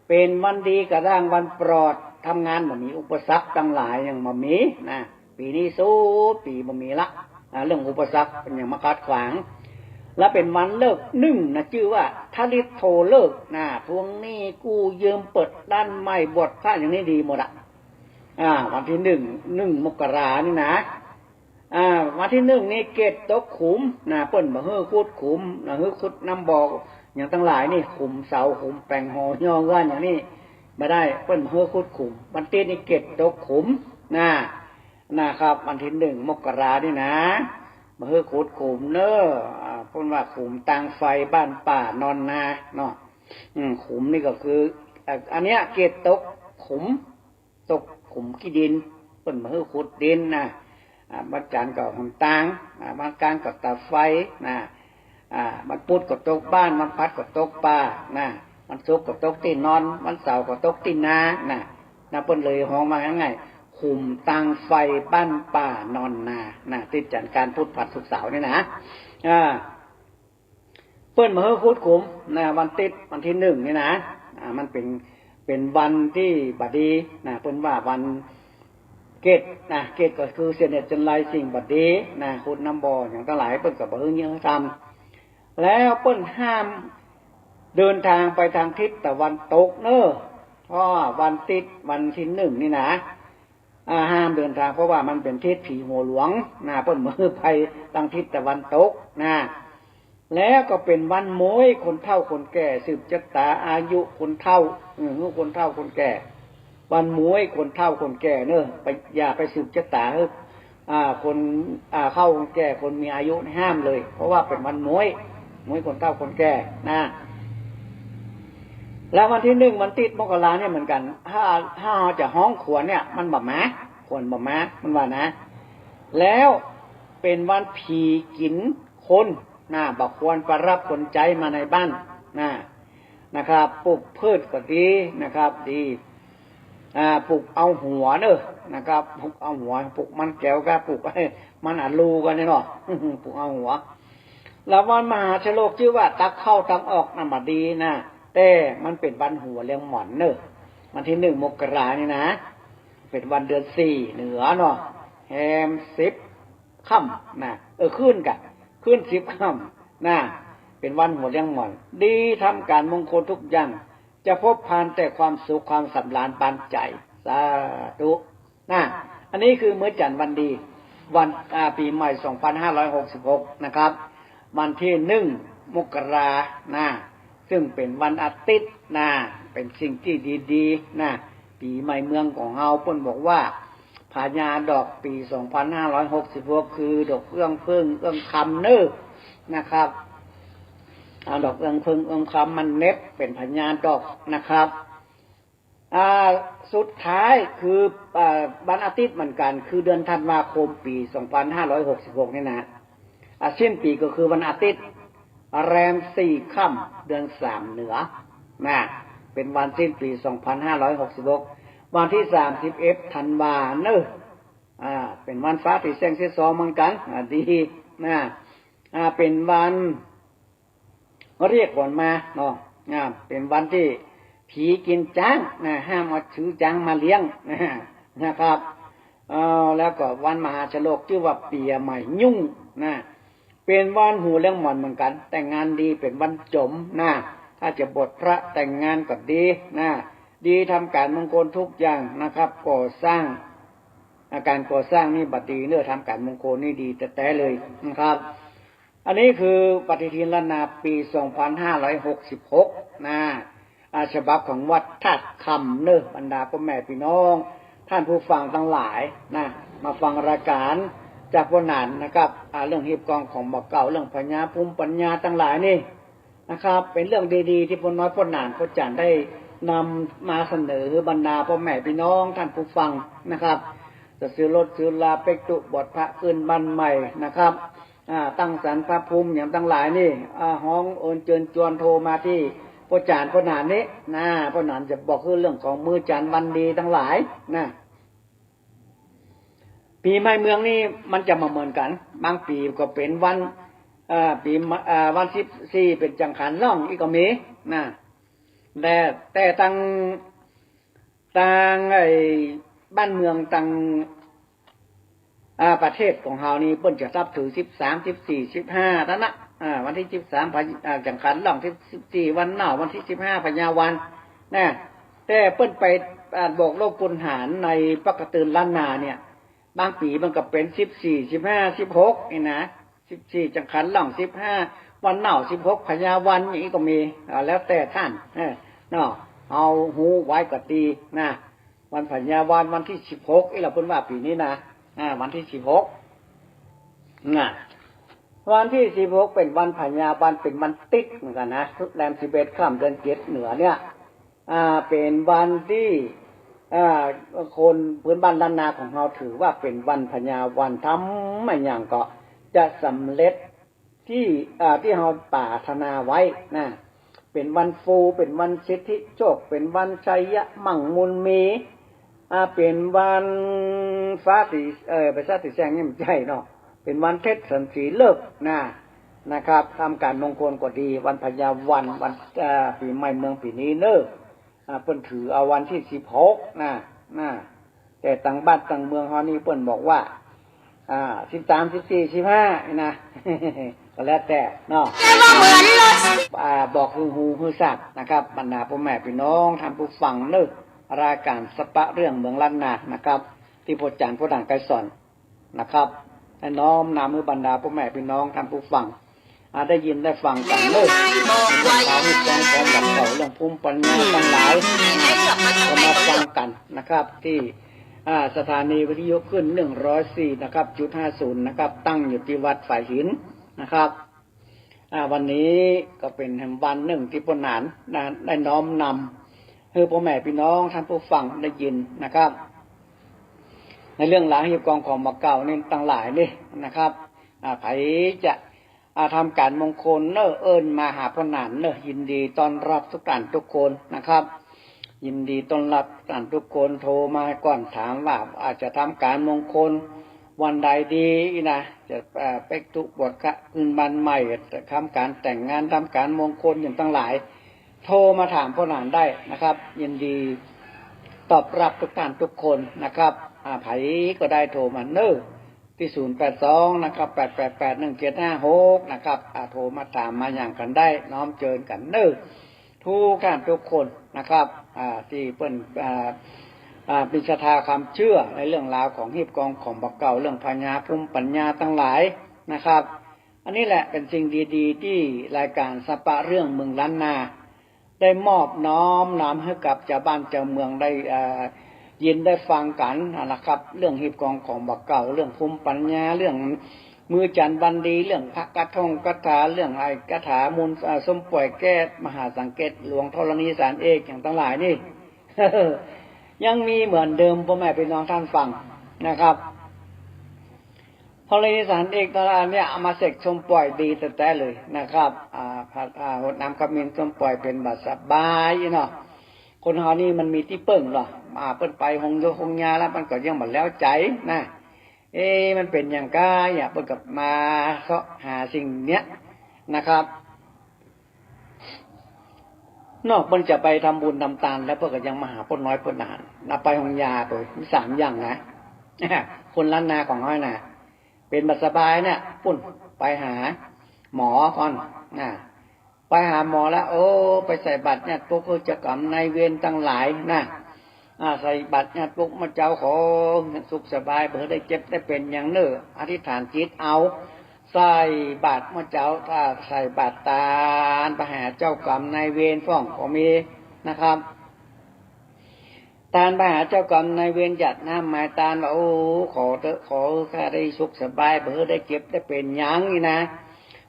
เป๋นวันดีกระด้างวันปลอด ทำงานบ่มีอุปสรรคตังหลายยังบ่มีนะ ปี๋นี้สู้ปี๋บ่มีละ อ่า เรื่องอุปสรรคมันยังมาขัดขวาง และเป๋นวันฤกษ์นึ่งนะ จื้อว่าทริโทฤกษ์นะ ทวงหนี้กู้ยืม เปิดร้านใหม่ บวชพระอย่างนี้ดีหมดอะ อ่า วันตี้นึ่ง นึ่งมกรานี่นะ อ่า วันตี้นึ่งนี่เกล็ดตกขุมนะ เปิ้นบ่หื้อขุดขุมนะ หื้อขุดน้ำบ่ออย่างตังหลายนี่ ขุมเสา ขุมแป๋งหอ ย่อเฮือนอย่างนี้บ่ได้ เปิ้นบ่หื้อขุดขุม วันติ๊ดนี่เกล็ดตกขุมนะ นะครับ วันตี้นึ่งมกรานี่นะ บ่หื้อขุดขุมเน่อ อ่า เปิ้นว่าขุมตางไฟบ้านป่านอนนาเนาะ อืม ขุมนี่ก็คือ เอ่อ อันเนี้ยเกล็ดตกขุม ตกขุมขี้ดิน เปิ้นบ่หื้อขุดดินนะ อ่า บางจานก็หนตาง อ่า บางจานก็ตาไฟนะ อ่า วันปุ๊ดก็ตกบ้าน วันพัดก็ตกป่านะ วันศุกร์ก็ตกตี้นอน วันเสาร์ก็ตกตี้นานะ นะ เปิ้นเลยฮ้องว่าง่ายๆ ขุมตางไฟบ้านป่านอนนานะ ติดจันทร์อังคารพุธพฤหัสศุกร์เสาร์นี่นะ อ่า เปิ้นบ่หื้อขุดขุมนะ วันติ๊ด วันตี้นึ่งนี่นะ อ่า มันเป๋น เป๋นวันตี้บ่ดีนะ เปิ้นว่าวันเกล็ดนะ เกล็ดก็คือเสนียดจัญไร สิ่งบ่ดีนะ ขุดน้ำบ่ออย่างตังหลาย เปิ้นก็บ่หื้อเยียะหื้อทำ แล้วเปิ้นห้ามเดินทางไปตางทิศตะวันตกเน่อ เพราะว่าวันติ๊ด วันตี้นึ่งนี่นะ อ่า ห้ามเดินทาง เพราะว่ามันเป๋นทิศผีหัวหลวงนะ เปิ้นบ่หื้อไปตางทิศตะวันตกนะ แล้วก็เป๋นวันโม้ยคนเฒ่าคนแก่ สืบจะต๋าอายุคนเฒ่า อืม หื้อคนเฒ่าคนแก่ วันโม้ยคนเฒ่าคนแก่เน่อ ไป อย่าไปสืบจะต๋าหื้อ อ่า คน อ่า เฒ่าคนแก่ คนมีอายุนี่ห้ามเลย เพราะว่าเป๋นวันโม้ย โม้ยคนเฒ่าคนแก่นะ แล้ววันตี้นึ่งวันติ๊ดมกราเนี่ยเหมือนกั๋น ถ้า ถ้าเฮาจะฮ้องขวัญเนี่ย มันบ่มา ขวัญบ่มา มันว่านะ แล้วเป๋นวันผีกิ๋นคนนะ บ่ควรไปรับคนใจ๊มาในบ้านนะ นะครับ ปลูกพืชก็ดีนะครับ ดี อ่า ปลูกเอาหัวเน่อนะครับ ปลูกเอาหัว ปลูกมันแก้วก็ปลูก มันอะลูกั๋นเนี่ยเนาะ ปลูกเอาหัว แล้ววันมหาชโลกจื้อว่าตางเข้าตางออกน่ะบ่ดีนะ แต่มันเป๋นวันหัวเลี้ยงหม่อนเน่อ วันตี้นึ่งมกรานี่นะ เป๋นวันเดือนสี่เหนือเนาะ แฮมสิบค่ำนะ เออ ขึ้นกะ ขึ้นสิบค่ำนะ เป๋นวันหัวเลี้ยงหม่อน ดีทำก๋านมงคลทุกอย่าง จะพบพานแต่ความสุขความสำราญบานใจ๋ สาธุ นะ อันนี้คือเมือจันทร์วันดี วัน อ่า ปี๋ใหม่ สองพันห้าร้อยหกสิบหก นะครับ วันตี้นึ่งมกรานะ ซึ่งเป๋นวันอาทิตย์นะ เป๋นสิ่งตี้ดีๆ นะ ปี๋ใหม่เมืองของเฮา เปิ้นบอกว่า พญาดอกปี๋ สองพันห้าร้อยหกสิบหก คือดอกเอื้องผึ้งเอื้องคำเน่อ นะครับ เอาดอกเอื้องผึ้งเอื้องคำมันเน็บเป๋นพญาดอกนะครับ อ่า สุดท้ายคือ อ่า วันอาทิตย์เหมือนกั๋น คือเดือนธันวาคมปี๋ สองพันห้าร้อยหกสิบหก นี่นะ อ่า สิ้นปี๋ก็คือวันอาทิตย์ แรมสี่ค่ำ เดือนสามเหนือ นะ เป๋นวันสิ้นปี๋ สองพันห้าร้อยหกสิบหก วันตี้สามสิบเอ็ดธันวาเน่อ อ่า เป๋นวันฟ้าตี๋แส่งเสียสองเหมือนกั๋น อ่า ดี นะ อ่า เป๋นวัน เรียกขวัญมาเนาะ อ่า เป๋นวันตี้ผีกิ๋นจ๊างนะ ห้ามเอาจื้อจ๊างมาเลี้ยงนะ นะครับ เอ่อ แล้วก็วันมหาชโลกจื้อว่าเปียใหม่ยุ่งนะ เป๋นวันหัวเลี้ยงหม่อนเหมือนกั๋น แต่งงานดี เป๋นวันจ๋มนะ ถ้าจะบวชพระแต่งงานก็ดีนะ ดีทำก๋านมงคลทุกอย่างนะครับ ก่อสร้าง อ่า ก๋านก่อสร้างนี่บ่ดีเน่อ ทำก๋านมงคลนี่ดีแต๊ๆ เลยนะครับ อันนี้คือปฏิทินล้านนาปี๋ สองพันห้าร้อยหกสิบหก นะ อ่า ฉบับของวัดธาตุคำเน่อ บรรดาป้อแม่ปี้น้อง ต้านผู้ฟังตังหลายนะ มาฟังรายก๋านจากป้อหนานนะครับ อ่า เรื่องฮีบกองของบ่าเก่า เรื่องพญาภูมิปัญญาตังหลายนี่นะครับ เป๋นเรื่องดีๆ ตี้ป้อน้อยป้อหนานป้อจ๋ารย์ได้ นำมาเสนอหื้อบรรดาป้อแม่ปี้น้องต้านผู้ฟังนะครับ จะซื้อรถซื้อรา เป๊กตุ๊บวชพระขึ้นบ้านใหม่นะครับ อ่า ตั้งศาลพระภูมิอย่างตังหลายนี่ อ่า ฮ้องเอิญเจิญจวนโทรมาตี้ป้อจ๋ารย์ป้อหนานนี้นะ ป้อหนานจะบอกหื้อเรื่องของมื้อจันทร์วันดีตังหลายนะ ปี๋ใหม่เมืองนี่มันจะบ่เหมือนกั๋น บางปี๋ก็เป๋นวัน เอ่อ ปี๋ใหม่ เอ่อ วันสิบสี่เป๋นจังขันล่องอี้ก็มีนะ แต่ แต่ตาง ตางไอ้บ้านเมืองตาง อ่า ประเทศของเฮานี่เปิ้นจะนับถือสิบสาม สิบสี่ สิบห้านั่นนะ อ่า วันตี้สิบสาม พะ อ่า จังขันล่อง สิบสี่ วันเน่า วันตี้สิบห้า พญาวันนะ แต่เปิ้นไป อ่า บอกเล่าปูนหาญในปกติล้านนาเนี่ย บางปี๋มันก็เป๋นสิบสี่ สิบห้า สิบหกนี่นะ สิบสี่ จังขันล่อง สิบห้า วันเน่า สิบหก พญาวันอย่างนี้ก็มี อ่า แล้วแต่ต้าน เออ เนาะ เอาฮู้ไว้ก็ดีนะ วันพญาวัน วันตี้สิบหก อี้ละเปิ้นว่าปี๋นี้นะ อ่า วันตี้สิบหกนะ วันตี้สิบหกเป๋นวันพญาวัน เป๋นวันติ๊กเหมือนกั๋นนะ แรมสิบเอ็ดค่ำเดือนเจ็ดเหนือเนี่ย อ่า เป๋นวันตี้ อ่า คนพื้นบ้านล้านนาของเฮาถือว่าเป๋นวันพญาวัน ทำอะหยังก็จะสำเร็จตี้ อ่า ตี้เฮาปรารถนาไว้นะ เป๋นวันฟู เป๋นวันสิทธิโชค เป๋นวันชัยมงคลมี อ่า เป๋นวันฟ้าสี เอ่อ ภาษาสีแสงนี่บ่ใจ้เนาะ เป๋นวันเท็จสันสีฤกษ์นะ นะครับ ทำก๋านมงคลก็ดี วันพญาวัน วัน เอ่อ ปี๋ใหม่เมืองปี๋นี้เน่อ อ่า เปิ้นถือเอาวันตี้สิบหกนะ นะ แต่ตางบ้านตางเมืองเฮานี่เปิ้นบอกว่า อ่า สิบสาม สิบสี่ สิบห้า นี่นะ ก็แล้วแต่เนาะ อ่า บอกหื้อฮู้หื้อทราบนะครับ บรรดาป้อแม่ปี้น้องต้านผู้ฟังเน่อ รายก๋านสะปะเรื่องเมืองล้านนานะครับ ตี้ป้อจ๋ารย์ป้อหนานไกรสอน นะครับ ได้น้อมนำหื้อบรรดาป้อแม่ปี้น้องต้านผู้ฟัง อ่า ได้ยินได้ฟังกั๋นเน่อ เรื่องราวฮีตกองของบ่าเก่า เรื่องภูมิปัญญาตังหลาย ก็มาฟังกั๋นนะครับ ตี้ อ่า สถานีวิทยุคลื่น หนึ่งร้อยสี่ นะครับ จุดห้าศูนย์ นะครับ ตั้งอยู่ตี้วัดฝายหินนะครับ อ่า วันนี้ก็เป๋นวันนึ่งตี้ป้อหนานนะ ได้น้อมนำหื้อป้อแม่ปี้น้องต้านผู้ฟังได้ยินนะครับ ในเรื่องราวฮีตกองของบ่าเก่านี่ตังหลายนี่นะครับ อ่า ใผจะ อ่า ทำก๋านมงคลเน่อ เอิ้นมาหาป้อหนานเน่อ ยินดีต้อนรับทุกต้านทุกคนนะครับ ยินดีต้อนรับต้านทุกคน โทรมาก่อนถามว่า อ่า จะทำก๋านมงคลวันใดดีนะ จะ อ่า เป๊กตุ๊บวชพระขึ้นบ้านใหม่ จะทำก๋านแต่งงาน ทำก๋านมงคลอย่างตังหลาย โทรมาถามป้อหนานได้นะครับ ยินดีตอบรับทุกต้านทุกคนนะครับ อ่า ใผก็ได้โทรมาเน่อ ตี้ ศูนย์แปดสอง นะครับ แปดแปดแปด หนึ่งเจ็ดห้าหก นะครับ อ่า โทรมาถามมาหยังกั๋นได้ น้อมเจิญกั๋นเน่อ ทุกต้านทุกคนนะครับ อ่า ตี้เปิ้น อ่า อ่า มีศรัทธาความเชื่อในเรื่องราวของฮีตกองของบ่าเก่า เรื่องพญาภูมิปัญญาตังหลายนะครับ อันนี้แหละเป๋นสิ่งดีๆ ตี้รายก๋านสะปะเรื่องเมืองล้านนา ได้มอบน้อมนำหื้อกับจาวบ้านจาวเมืองได้ เอ่อ ยินได้ฟังกั๋นนะครับ เรื่องฮีตกองของบ่าเก่า เรื่องภูมิปัญญา เรื่องมื้อจันทร์วันดี เรื่องพระกะท่องกะถา เรื่องไอ้กะถามนต์ เอ่อ ส้มป่อยแก้มหาสังเกต หลวงธรณีสารเอกอย่างตังหลายนี่ ยังมีเหมือนเดิมป้อแม่ปี้น้องต้านฟังนะครับ ธรณีสารเอกตะลาเนี่ยเอามาเสกส้มป่อยดีแต๊ๆ เลยนะครับ อ่า ผัด อ่า หดน้ำขมิ้นส้มป่อยเป๋นบ่าสบายเนาะ คนเฮานี่มันมีตี้เปิ้งเหรอ อ่า เปิ้นไปโฮงโยโฮงยาแล้วมันก็ยังบ่แล้วใจ๋นะ เอ๊ะ มันเป๋นหยังก้า เปิ้นก็มาเซาะหาสิ่งเนี้ยนะครับ นอกเปิ้นจะไปทำบุญทำตานแล้ว เปิ้นก็ยังมาหาป้อน้อยป้อหนานนะ ไปโฮงยาโตย มีสามอย่างนะ คนล้านนาของเฮานะ เป๋นบ่าสบายเนี่ย ปุ้น ไปหาหมอก่อนนะ ไปหาหมอแล้ว โอ้ ไปใส่บาตรญาติโยมหื้อเจ้ากรรมนายเวรตังหลายนะ อ่า ใส่บาตรญาติโยม หมู่เจ้าขอสุขสบาย บ่หื้อได้เจ็บได้เป๋นหยังเน่อ อธิษฐานจิตเอา ใส่บาตรหมู่เจ้า ถ้าใส่บาตรตานไปหาเจ้ากรรมนายเวรพ่องก็มีนะครับ ตานไปหาเจ้ากรรมนายเวร หยาดน้ำหมายตานว่า โอ้ ขอเต๊อะ ขอข้าได้สุขสบาย บ่หื้อได้เจ็บได้เป๋นหยังนี่นะ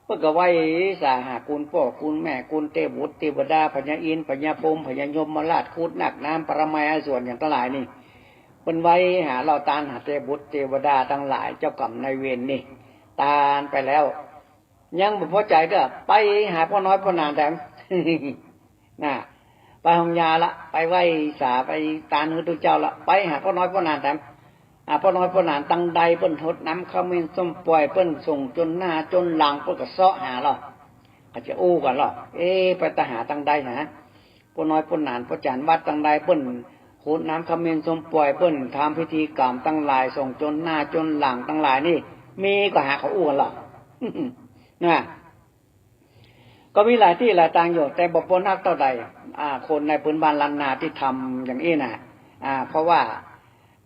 เปิ้นก็ไหว้สาหาคุณป้อคุณแม่ คุณเตวบุตรเตวดา พญาอินทร์ พญาพรหม พญายมราช ครุฑ นาคน้ำ ปรมัยอสูรอย่างตังหลายนี่ เปิ้นไหว้หาเหล่าตานหาเตวบุตรเตวดาตังหลาย เจ้ากรรมนายเวรนี่ ตานไปแล้ว ยังบ่พอใจ๋ก็ไปหาป้อน้อยป้อหนานแถม น่ะ ไปห้องยาละ ไปไหว้สา ไปตานหื้อตุ๊เจ้าละ ไปหาป้อน้อยป้อหนานแถม อ่า ป้อน้อยป้อหนานตังใด เปิ้นหดน้ำขมิ้นส้มป่อย เปิ้นส่งจ๋นหน้าจ๋นหลัง เปิ้นก็เซาะหาลอ ก็จะอู้กั๋นลอ เอ๊ะ ไปตะหาตังใดหา ป้อน้อยป้อหนาน ป้อจ๋ารย์วัดตังใด เปิ้นหดน้ำขมิ้นส้มป่อย เปิ้นทำพิธีกรรมตังหลาย ส่งจ๋นหน้าจ๋นหลังตังหลายนี่ มีก็หาเขาอู้กั๋นลอ น่ะ ก็มีหลายตี้หลายตางอยู่ แต่บ่ปอนักเต้าใด อ่า คนในปื้นบ้านล้านนาตี้ทำอย่างอี้น่ะ อ่า เพราะว่า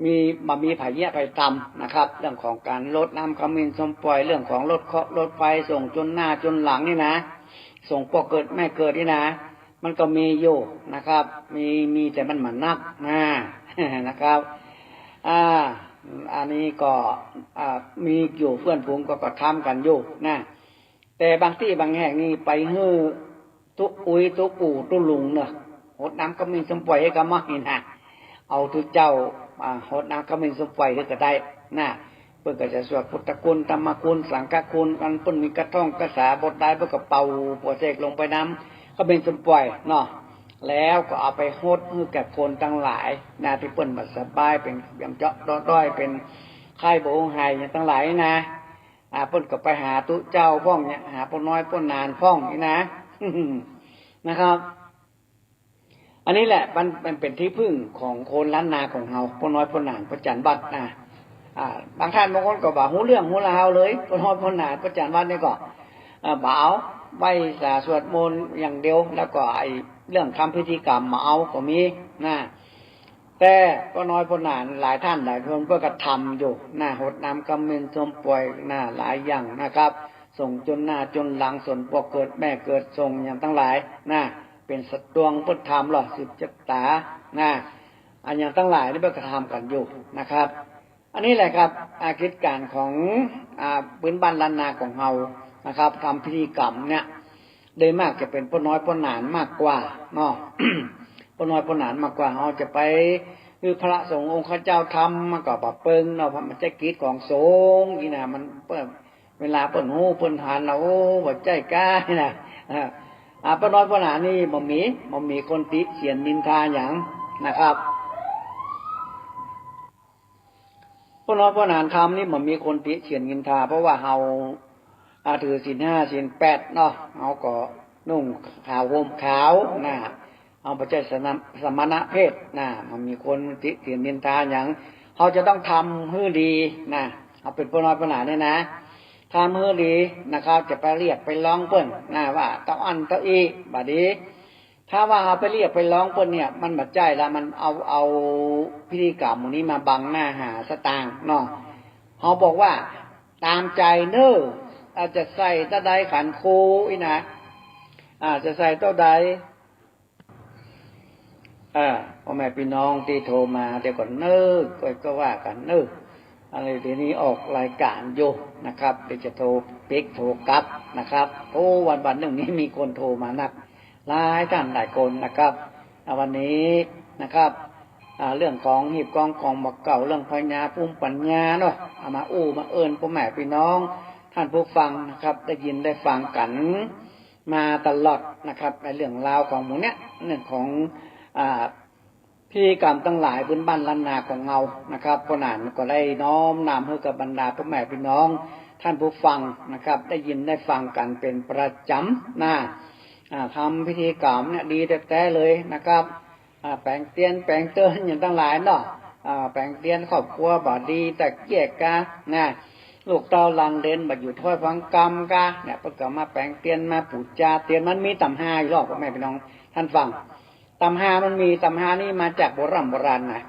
มี บ่มีใผเยียะใผตำนะครับ เรื่องของก๋านหดน้ำขมิ้นส้มป่อย เรื่องของหดเคราะห์หดภัย ส่งจ๋นหน้าจ๋นหลังนี่นะ ส่งป้อเกิดแม่เกิดนี่นะ มันก็มีอยู่นะครับ มี มีแต่มันบ่นักนะ นะครับ อ่า อันนี้ก็ อ่า มีอยู่ เปื้อนฝูงก็ ก็ทำกั๋นอยู่นะ แต่บางตี้บางแห่งนี่ไปหื้อตุ๊อุ๊ยตุ๊ปู่ตุ๊ลุงเนาะ หดน้ำขมิ้นส้มป่อยหื้อก็บ่าอี้นะ เอาตุ๊เจ้า อ่า หดน้ำขมิ้นส้มป่อยหื้อก็ได้นะ เปิ้นก็จะสวดพุทธคุณ ธรรมคุณ สังฆคุณ อันเปิ้นมีกระท่องกระสาบทใด เปิ้นก็เป่าปัวเสกลงไปน้ำขมิ้นส้มป่อยเนาะ แล้วก็เอาไปหดหื้อแก่คนตังหลายนะ ตี้เปิ้นบ่สบาย เป๋นยามเจาะด้อย เป๋นไข้บ่หงหายอย่างตังหลายนะ อ่า เปิ้นก็ไปหาตุ๊เจ้าพ่องเนี่ย หาป้อน้อยป้อหนานพ่องนี่นะ นะครับ อันนี้แหละมัน มันเป๋นตี้พึ่งของคนล้านนาของเฮา ป้อน้อยป้อหนาน ป้อจ๋ารย์วัดนะ อ่า บางต้านบางคนก็บ่ฮู้เรื่องฮู้ราวเลย ป้อน้อยป้อหนาน ป้อจ๋ารย์วัดนี่ก็ เอ่อ บ่เอา ไหว้สาสวดมนต์อย่างเดียว แล้วก็ไอ้เรื่องทำพิธีกรรมบ่เอาก็มีนะ แต่ป้อน้อยป้อหนานหลายต้านหลายคนเปิ้นก็ทำอยู่นะ หดน้ำขมิ้นส้มป่อยนะ หลายอย่างนะครับ ส่งจ๋นหน้าจ๋นหลัง ส่งป้อเกิดแม่เกิด ส่งอย่างตังหลายนะ เป๋นสตวงเปิ้นทำลอสืบจะต๋านะ อันอย่างตังหลายนี่เปิ้นก็ทำกั๋นอยู่นะครับ อันนี้แหละครับ อ่า กิจก๋านของ อ่า ปื้นบ้านล้านนาของเฮานะครับ ทำพิธีกรรมเนี่ย โดยมากจะเป๋นป้อน้อยป้อหนานมากกว่าเนาะ ป้อน้อยป้อหนานมากกว่า เฮาจะไป คือพระสงฆ์องค์ข้าเจ้าทำมันก็บ่เปิงเนาะ เพราะมันใจ้กิจของสงฆ์นี่นะ มันเปิ้น เวลาเปิ้นฮู้เปิ้นหันแล้ว โอ้ บ่ใจ้ก้านี่นะ อ่า อ่า ป้อน้อยป้อหนานนี่บ่มี บ่มีคนติเตียนนินทาหยังนะครับ ป้อน้อยป้อหนานทำนี่บ่มีคนติเตียนนินทา เพราะว่าเฮา อ่า ถือศีลห้าศีลแปดเนาะ เฮาก็นุ่งขาวห่มขาวนะ เฮาบ่ใจ้สมณะ สมณะเพศนะ บ่มีคนติเตียนนินทาหยัง เฮาจะต้องทำหื้อดีนะ เฮาเป๋นป้อน้อยป้อหนานนี่นะ ทำหื้อดีนะครับ จะไปเรียกไปฮ้องเปิ้นนะ ว่าเต้าอั้นเต้าอี้ บ่ดี ถ้าว่าเฮาไปเรียกไปฮ้องเปิ้นเนี่ย มันบ่ใจ้ละ มันเอา เอาพิธีกรรมหมู่นี้มาบังหน้าหาสตางค์เนาะ เฮาบอกว่า ต๋ามใจ๋เน่อ อาจจะใส่เต้าใดขันครูอี้นะ อาจจะใส่เต้าใด เออ ป้อแม่ปี้น้องตี้โทรมา เดี๋ยวก่อนเน่อ ก็ ก็ว่ากั๋นเน่อ อันนี้เดี๋ยวนี้ออกรายก๋านอยู่นะครับ เดี๋ยวจะโทรปิ๊กโทรกลับนะครับ โอ้ วันๆนึ่งนี้มีคนโทรมานัก หลายต้านหลายคนนะครับ อ่า วันนี้นะครับ อ่า เรื่องของหีบกองของบ่าเก่า เรื่องพญาภูมิปัญญาเนาะ เอามาอู้มาเอิ้นป้อแม่ปี้น้องต้านผู้ฟังนะครับ ได้ยินได้ฟังกั๋นมาตลอดนะครับ ในเรื่องราวของหมู่เนี้ย เรื่องของ อ่า พิธีกรรมตังหลายปื้นบ้านล้านนาของเฮานะครับ ป้อหนานก็ได้น้อมนำหื้อกับบรรดาป้อแม่ปี้น้องต้านผู้ฟังนะครับ ได้ยินได้ฟังกั๋นเป๋นประจ๋ำนะ อ่า ทำพิธีกรรมเนี่ยดีแต๊ๆเลยนะครับ อ่า แป๋งเตียนแป๋งเติ๊นอย่างตังหลายเนาะ อ่า แป๋งเตียนครอบครัวบ่ดีแตกแยกกั๋นนะ ลูกเต้าหลานเหลนบ่อยู่ถ้อยฟังกำกั๋นเนี่ย เปิ้นก็มาแป๋งเตียนมาปู๋จาเตียน มันมีต๋ำฮาอยู่ลอ ป้อแม่ปี้น้องต้านฟัง ต๋ำฮามันมี ต๋ำฮานี่มาจากโบร่ำโบราณนะ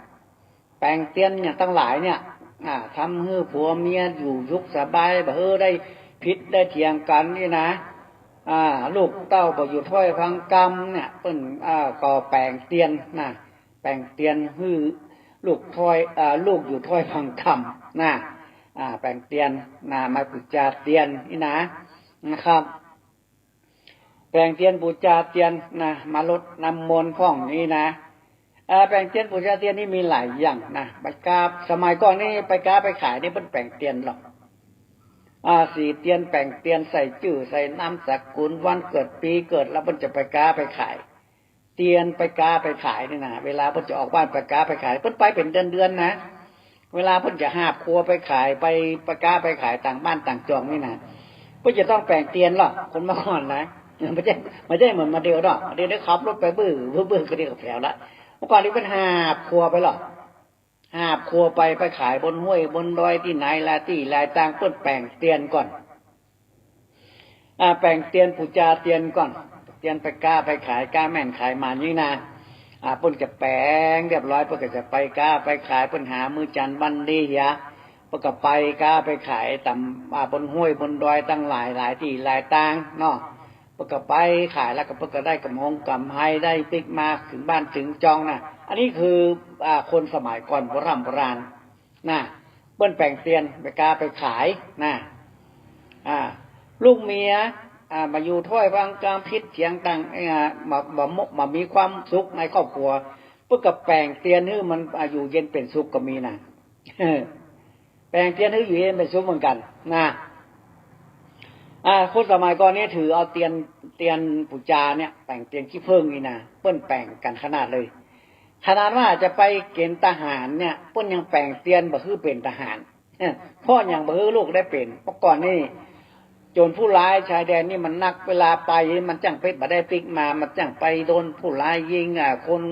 แป๋งเตียนอย่างตังหลายเนี่ย อ่า ทำหื้อผัวเมียอยู่สุขสบาย บ่หื้อได้ผิดได้เถียงกั๋นนี่นะ อ่า ลูกเต้าบ่อยู่ถ้อยฟังกำเนี่ย เปิ้น อ่า ก็แป๋งเตียนนะ แป๋งเตียนหื้อลูกถ้อย อ่า ลูกอยู่ถ้อยฟังกำนะ อ่า แป๋งเตียนนะ มาปู๋จาเตียนนี่นะ นะครับ แป๋งเตียนปู๋จาเตียนนะ มาลดน้ำมนต์พ่องนี่นะ เอ่อ แป๋งเตียนปู๋จาเตียนนี่มีหลายอย่างนะ ไปกา สมัยก่อนนี่ไปก๊าไปขายนี่เปิ้นแป๋งเตียนหรอก อ่า สีเตียนแป๋งเตียนใส่จื้อใส่นามสกุลวันเกิดปี๋เกิด แล้วเปิ้นจะไปก๊าไปขาย เตียนไปก๊าไปขายนี่นะ เวลาเปิ้นจะออกบ้านไปก๊าไปขาย เปิ้นไปเป๋นเดือนๆ นะ เวลาเปิ้นจะหาบครัวไปขาย ไป ไปก๊าไปขายต่างบ้านต่างจองนี่นะ เปิ้นจะต้องแป๋งเตียนหรอก คนเมื่อก่อนนะ บ่ใจ้ บ่ใจ้เหมือนมาเดี๋ยวดอก เดี๋ยวนี้ขับรถไปบื้อ บื้อ บื้อก็เดี๋ยวก็แผวละ เมื่อก่อนนี่เปิ้นหาบครัวไปหรอก หาบครัวไป ไปขายบนห้วยบนดอยตี้ไหนละตี้หลายตาง เปิ้นแป๋งเตียนก่อน อ่า แป๋งเตียนปู๋จาเตียนก่อน เตียนไปก๊าไปขาย ก๊าแม่นขายหมานนี่นะ อ่า เปิ้นจะแป๋งเรียบร้อย เปิ้นก็จะไปก๊าไปขาย เปิ้นหามื้อจันทร์วันดีเหีย เปิ้นก็ไปก๊าไปขายต๋าม อ่า บนห้วยบนดอยตังหลายหลายตี้หลายตางเนาะ เปิ้นก็ไปขายแล้วก็เปิ้นก็ได้ก๋ำฮงก๋ำไร ได้ปิ๊กมาเถิงบ้านเถิงจองนะ อันนี้คือ อ่า คนสมัยก่อนโบร่ำโบราณนะ เปิ้นแป๋งเตียนไปก๊าไปขายนะ อ่า ลูกเมีย อ่า บ่อยู่ถ้อยฟังกำ ผิดเถียงตัง อ่า บ่ บ่ บ่มีความสุขในครอบครัว เปิ้นก็แป๋งเตียนหื้อมัน อ่า อยู่เย็นเป๋นสุขก็มีนะ แป๋งเตียนหื้ออยู่เย็นเป๋นสุขเหมือนกั๋นนะ อ่า คนสมัยก่อนนี่ถือเอาเตียน เตียนปู๋จาเนี่ย แป๋งเตียนขี้เผิ้งนี่นะ เปิ้นแป๋งกั๋นขนาดเลย ขนาดว่าจะไปเกณฑ์ทหารเนี่ย เปิ้นยังแป๋งเตียนบ่หื้อเป๋นทหาร เพราะหยังบ่หื้อลูกได้เป๋น เมื่อก่อนนี่ โจรผู้ร้ายชายแดนนี่มันนัก เวลาไปมันจ้างปิ๊ก บ่ได้ปิ๊กมา มันจ้างไปโดนผู้ร้ายยิง อ่า คน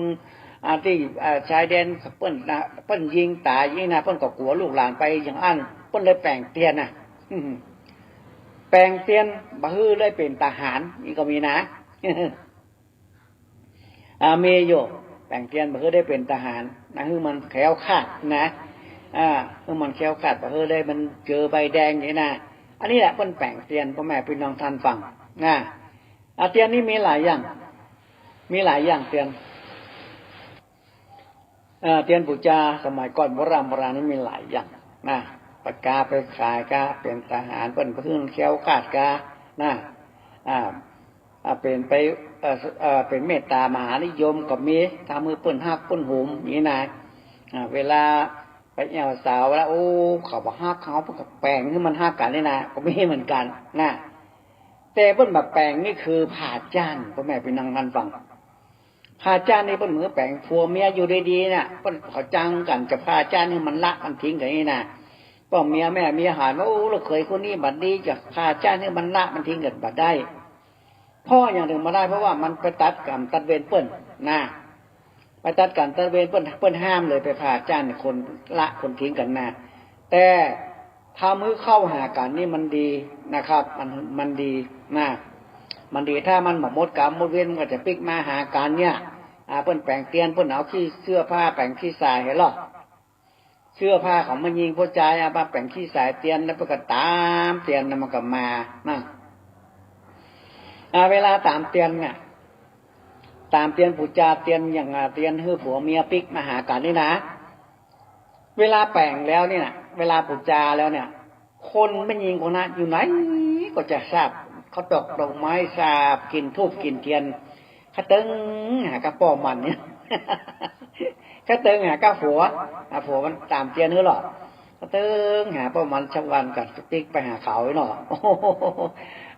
อ่า ตี้ อ่า ชายแดนเปิ้นนะ เปิ้นยิงต๋ายนี่นะ เปิ้นก็กั๋วลูกหลานไปอย่างอั้น เปิ้นเลยแป๋งเตียนนะ แป๋งเตียนบ่หื้อได้เป๋นทหาร นี่ก็มีนะ อ่า มีอยู่ แป๋งเตียนบ่หื้อได้เป๋นทหารนะ หื้อมันแคล้วคลาดนะ อ่า หื้อมันแคล้วคลาด บ่หื้อได้มันเจอใบแดงนี่นะ อันนี้แหละเปิ้นแป๋งเตียน ป้อแม่ปี้น้องต้านฟังนะ อ่า เตียนนี่มีหลายอย่าง มีหลายอย่างเตียน เอ่อ เตียนปู๋จาสมัยก่อนโบร่ำโบราณนี่มีหลายอย่างนะ ไปก๊าไปขายก๊า เป๋นทหารเปิ้นบ่หื้อแคล้วคลาดก๊านะ อ่า อ่า เป๋นไป เอ่อ เอ่อ เป๋นเมตต๋ามหานิยมก็มี ทำหื้อเปิ้นฮักเปิ้นหวงนี่นะ อ่า เวลาไปแอ่วสาวแล้ว โอ้ เขาบ่ฮักเฮา เปิ้นก็แป๋งหื้อมันฮักกั๋นนี่นะ ก็มีเหมือนกั๋นนะ แต่เปิ้นบ่แป๋งนี่คือผ่าจ้าน ป้อแม่ปี้น้องต้านฟัง ผ่าจ้านนี่เปิ้นบ่หื้อแป๋ง ผัวเมียอยู่ดีๆ น่ะ เปิ้นเขาจังกั๋นจะผ่าจ้านหื้อมันละมันทิ้งกั๋นนี่นะ ป้อเมียแม่เมียหันว่า โอ้ ลูกเขยคนนี้บ่ดี จะผ่าจ้านหื้อมันละมันทิ้งกั๋นบ่ได้ เพราะหยังเถิงบ่ได้ เพราะว่ามันไปตัดกรรมตัดเวรเปิ้นนะ ไปตัดกรรมตัดเวรเปิ้น เปิ้นห้ามเลย ไปผ่าจ้านคนละคนทิ้งกั๋นนะ แต่ ทำหื้อเข้าหากั๋นนี่มันดีนะครับ มัน มันดีนะ มันดี ถ้ามันบ่หมดกรรมหมดเวร มันก็จะปิ๊กมาหากั๋นเนี่ย อ่า เปิ้นแป๋งเตียน เปิ้นเอาขี้เสื้อผ้าแป๋งขี้สายหั้นลอ เสื้อผ้าของแม่ญิงผู้จายเอามาแป๋งขี้สายเตียน แล้วเปิ้นก็ต๋ามเตียน แล้วมันก็มานะ อ่า เวลาต๋ามเตียนเนี่ย ต๋ามเตียนปู๋จาเตียนอย่าง อ่า เตียนหื้อผัวเมียปิ๊กมาหากั๋นนี่นะ เวลาแป๋งแล้วเนี่ยนะ เวลาปู๋จาแล้วเนี่ย คนแม่ญิงคนนั้นอยู่ไหนก็จะทราบ เขาตอกดอกไม้ทราบ กิ๋นธูปกิ๋นเตียน เขาเติงหาก้าป้อมันเนี่ย เขาเติงหาก้าผัว หาผัวมันต๋ามเตียนหื้อลอ เขาเติงหาป้อมันสักวันก่อน ปิ๊กไปหาเขาเนาะ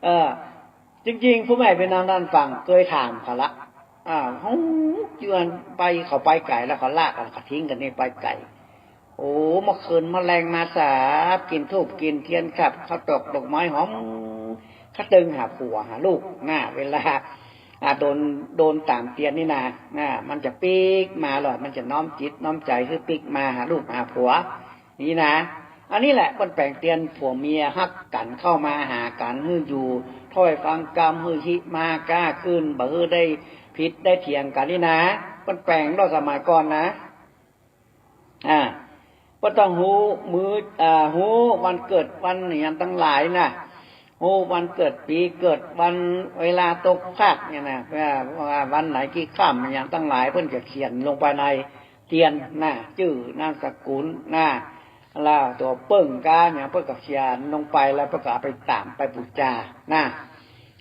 เออ จริงๆ ป้อแม่ปี้น้องต้านฟัง เกยถามเขาละ อ่า ฮู้ อยู่อันไป เขาไปไก๋แล้ว เขาละกั๋น เขาทิ้งกั๋นนี่ไปไก๋ โอ้ เมื่อคืนเมื่อแลงมาทราบ กิ๋นธูปกิ๋นเตียนครับ เขาตอกดอกไม้หอม เขาเติงหาผัวหาลูกนะ เวลา อ่า โดน โดนต๋ามเตียนนี่นะ นะ มันจะปิ๊กมาลอ มันจะน้อมจิตน้อมใจ๋หื้อปิ๊กมาหาลูกหาผัว นี่นะ อันนี้แหละเปิ้นแป๋งเตียนผัวเมียฮักกั๋นเข้ามาหากั๋น หื้ออยู่ถ้อยฟังกำ หื้อฮิมาก้าขึ้น บ่หื้อได้ผิดได้เถียงกั๋นนี่นะ เปิ้นแป๋งลอสมัยก่อนนะ อ่า เปิ้นต้องฮู้มื้อ อ่า ฮู้วันเกิดวันอะหยังตังหลายนะ ฮู้วันเกิดปี๋เกิดวันเวลาตกฟากเนี่ยนะ ว่า ว่าวันไหนกี่ค่ำอะหยังตังหลาย เปิ้นจะเขียนลงไปใน เตียนนะ จื้อนามสกุลนะ แล้วตั๋วเปิ้งก้าอย่างเปิ้นก็เขียนลงไป แล้วเปิ้นก็เอาไปต๋ามไปปู๋จานะ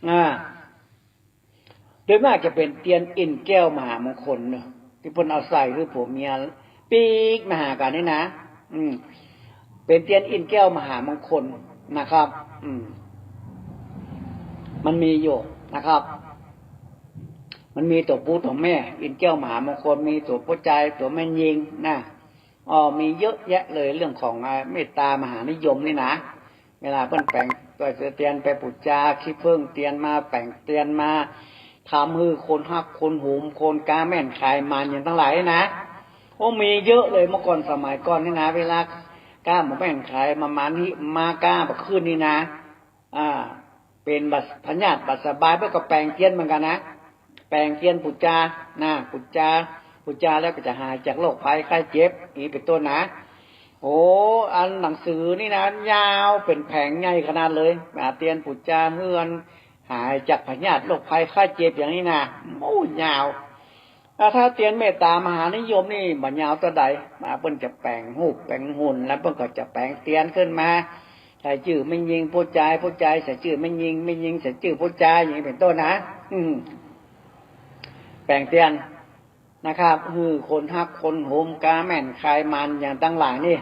อ่า โดยมากจะเป๋นเตียนอินทร์แก้วมหามงคลเนาะ ตี้เปิ้นเอาใส่หื้อผัวเมียปิ๊กมาหากั๋นนี่นะ อืม เป๋นเตียนอินทร์แก้วมหามงคลนะครับ อืม มันมีอยู่นะครับ มันมีตั๋วผู้ตั๋วแม่ อินทร์แก้วมหามงคล มีตั๋วผู้จาย ตั๋วแม่ญิงนะ อ๋อ มีเยอะแยะเลยเรื่องของ อ่า เมตตามหานิยมนี่นะ เวลาเปิ้นแป๋งตั๋วเตียนไปปู๋จา ขี้เผิ้งเตียนมา แป๋งเตียนมา ทำหื้อคนฮักคนหุม คนก๊าแม่นขายมันอย่างตังหลายนะ โอ้ มีเยอะเลย เมื่อก่อนสมัยก่อนนี่นะ เวลาก๊าบ่แม่นขายมา มันนี่มาก๊าบ่ขึ้นนี่นะ อ่า เป๋นบัด พยาธิบ่สบาย เปิ้นก็แป๋งเตียนเหมือนกั๋นนะ แป๋งเตียนปู๋จานะ ปู๋จา ปู๋จาแล้วก็จะหายจากโรคภัยไข้เจ็บ อย่างนี้เป๋นต้นนะ โอ้ อันหนังสือนี่นะ ยาวเป๋นแผงใหญ่ขนาดเลย อ่า เตียนปู๋จาหื้ออันหายจากพยาธิโรคภัยไข้เจ็บอย่างนี้นะ โอ้ ยาว อ่า ถ้าเตียนเมตตามหานิยมนี่บ่ยาวเต้าใด อ่า เปิ้นจะแป๋งฮูปแป๋งหุ่น แล้วเปิ้นก็จะแป๋งเตียนขึ้นมา ใส่จื้อแม่ญิงผู้จาย ผู้จายใส่จื้อแม่ญิง แม่ญิงใส่จื้อผู้จาย อย่างนี้เป๋นต้นนะ อืม แป๋งเตียนนะครับ หื้อคนฮักคนหุม ก๊าแม่นขายมันอย่างตังหลายนี่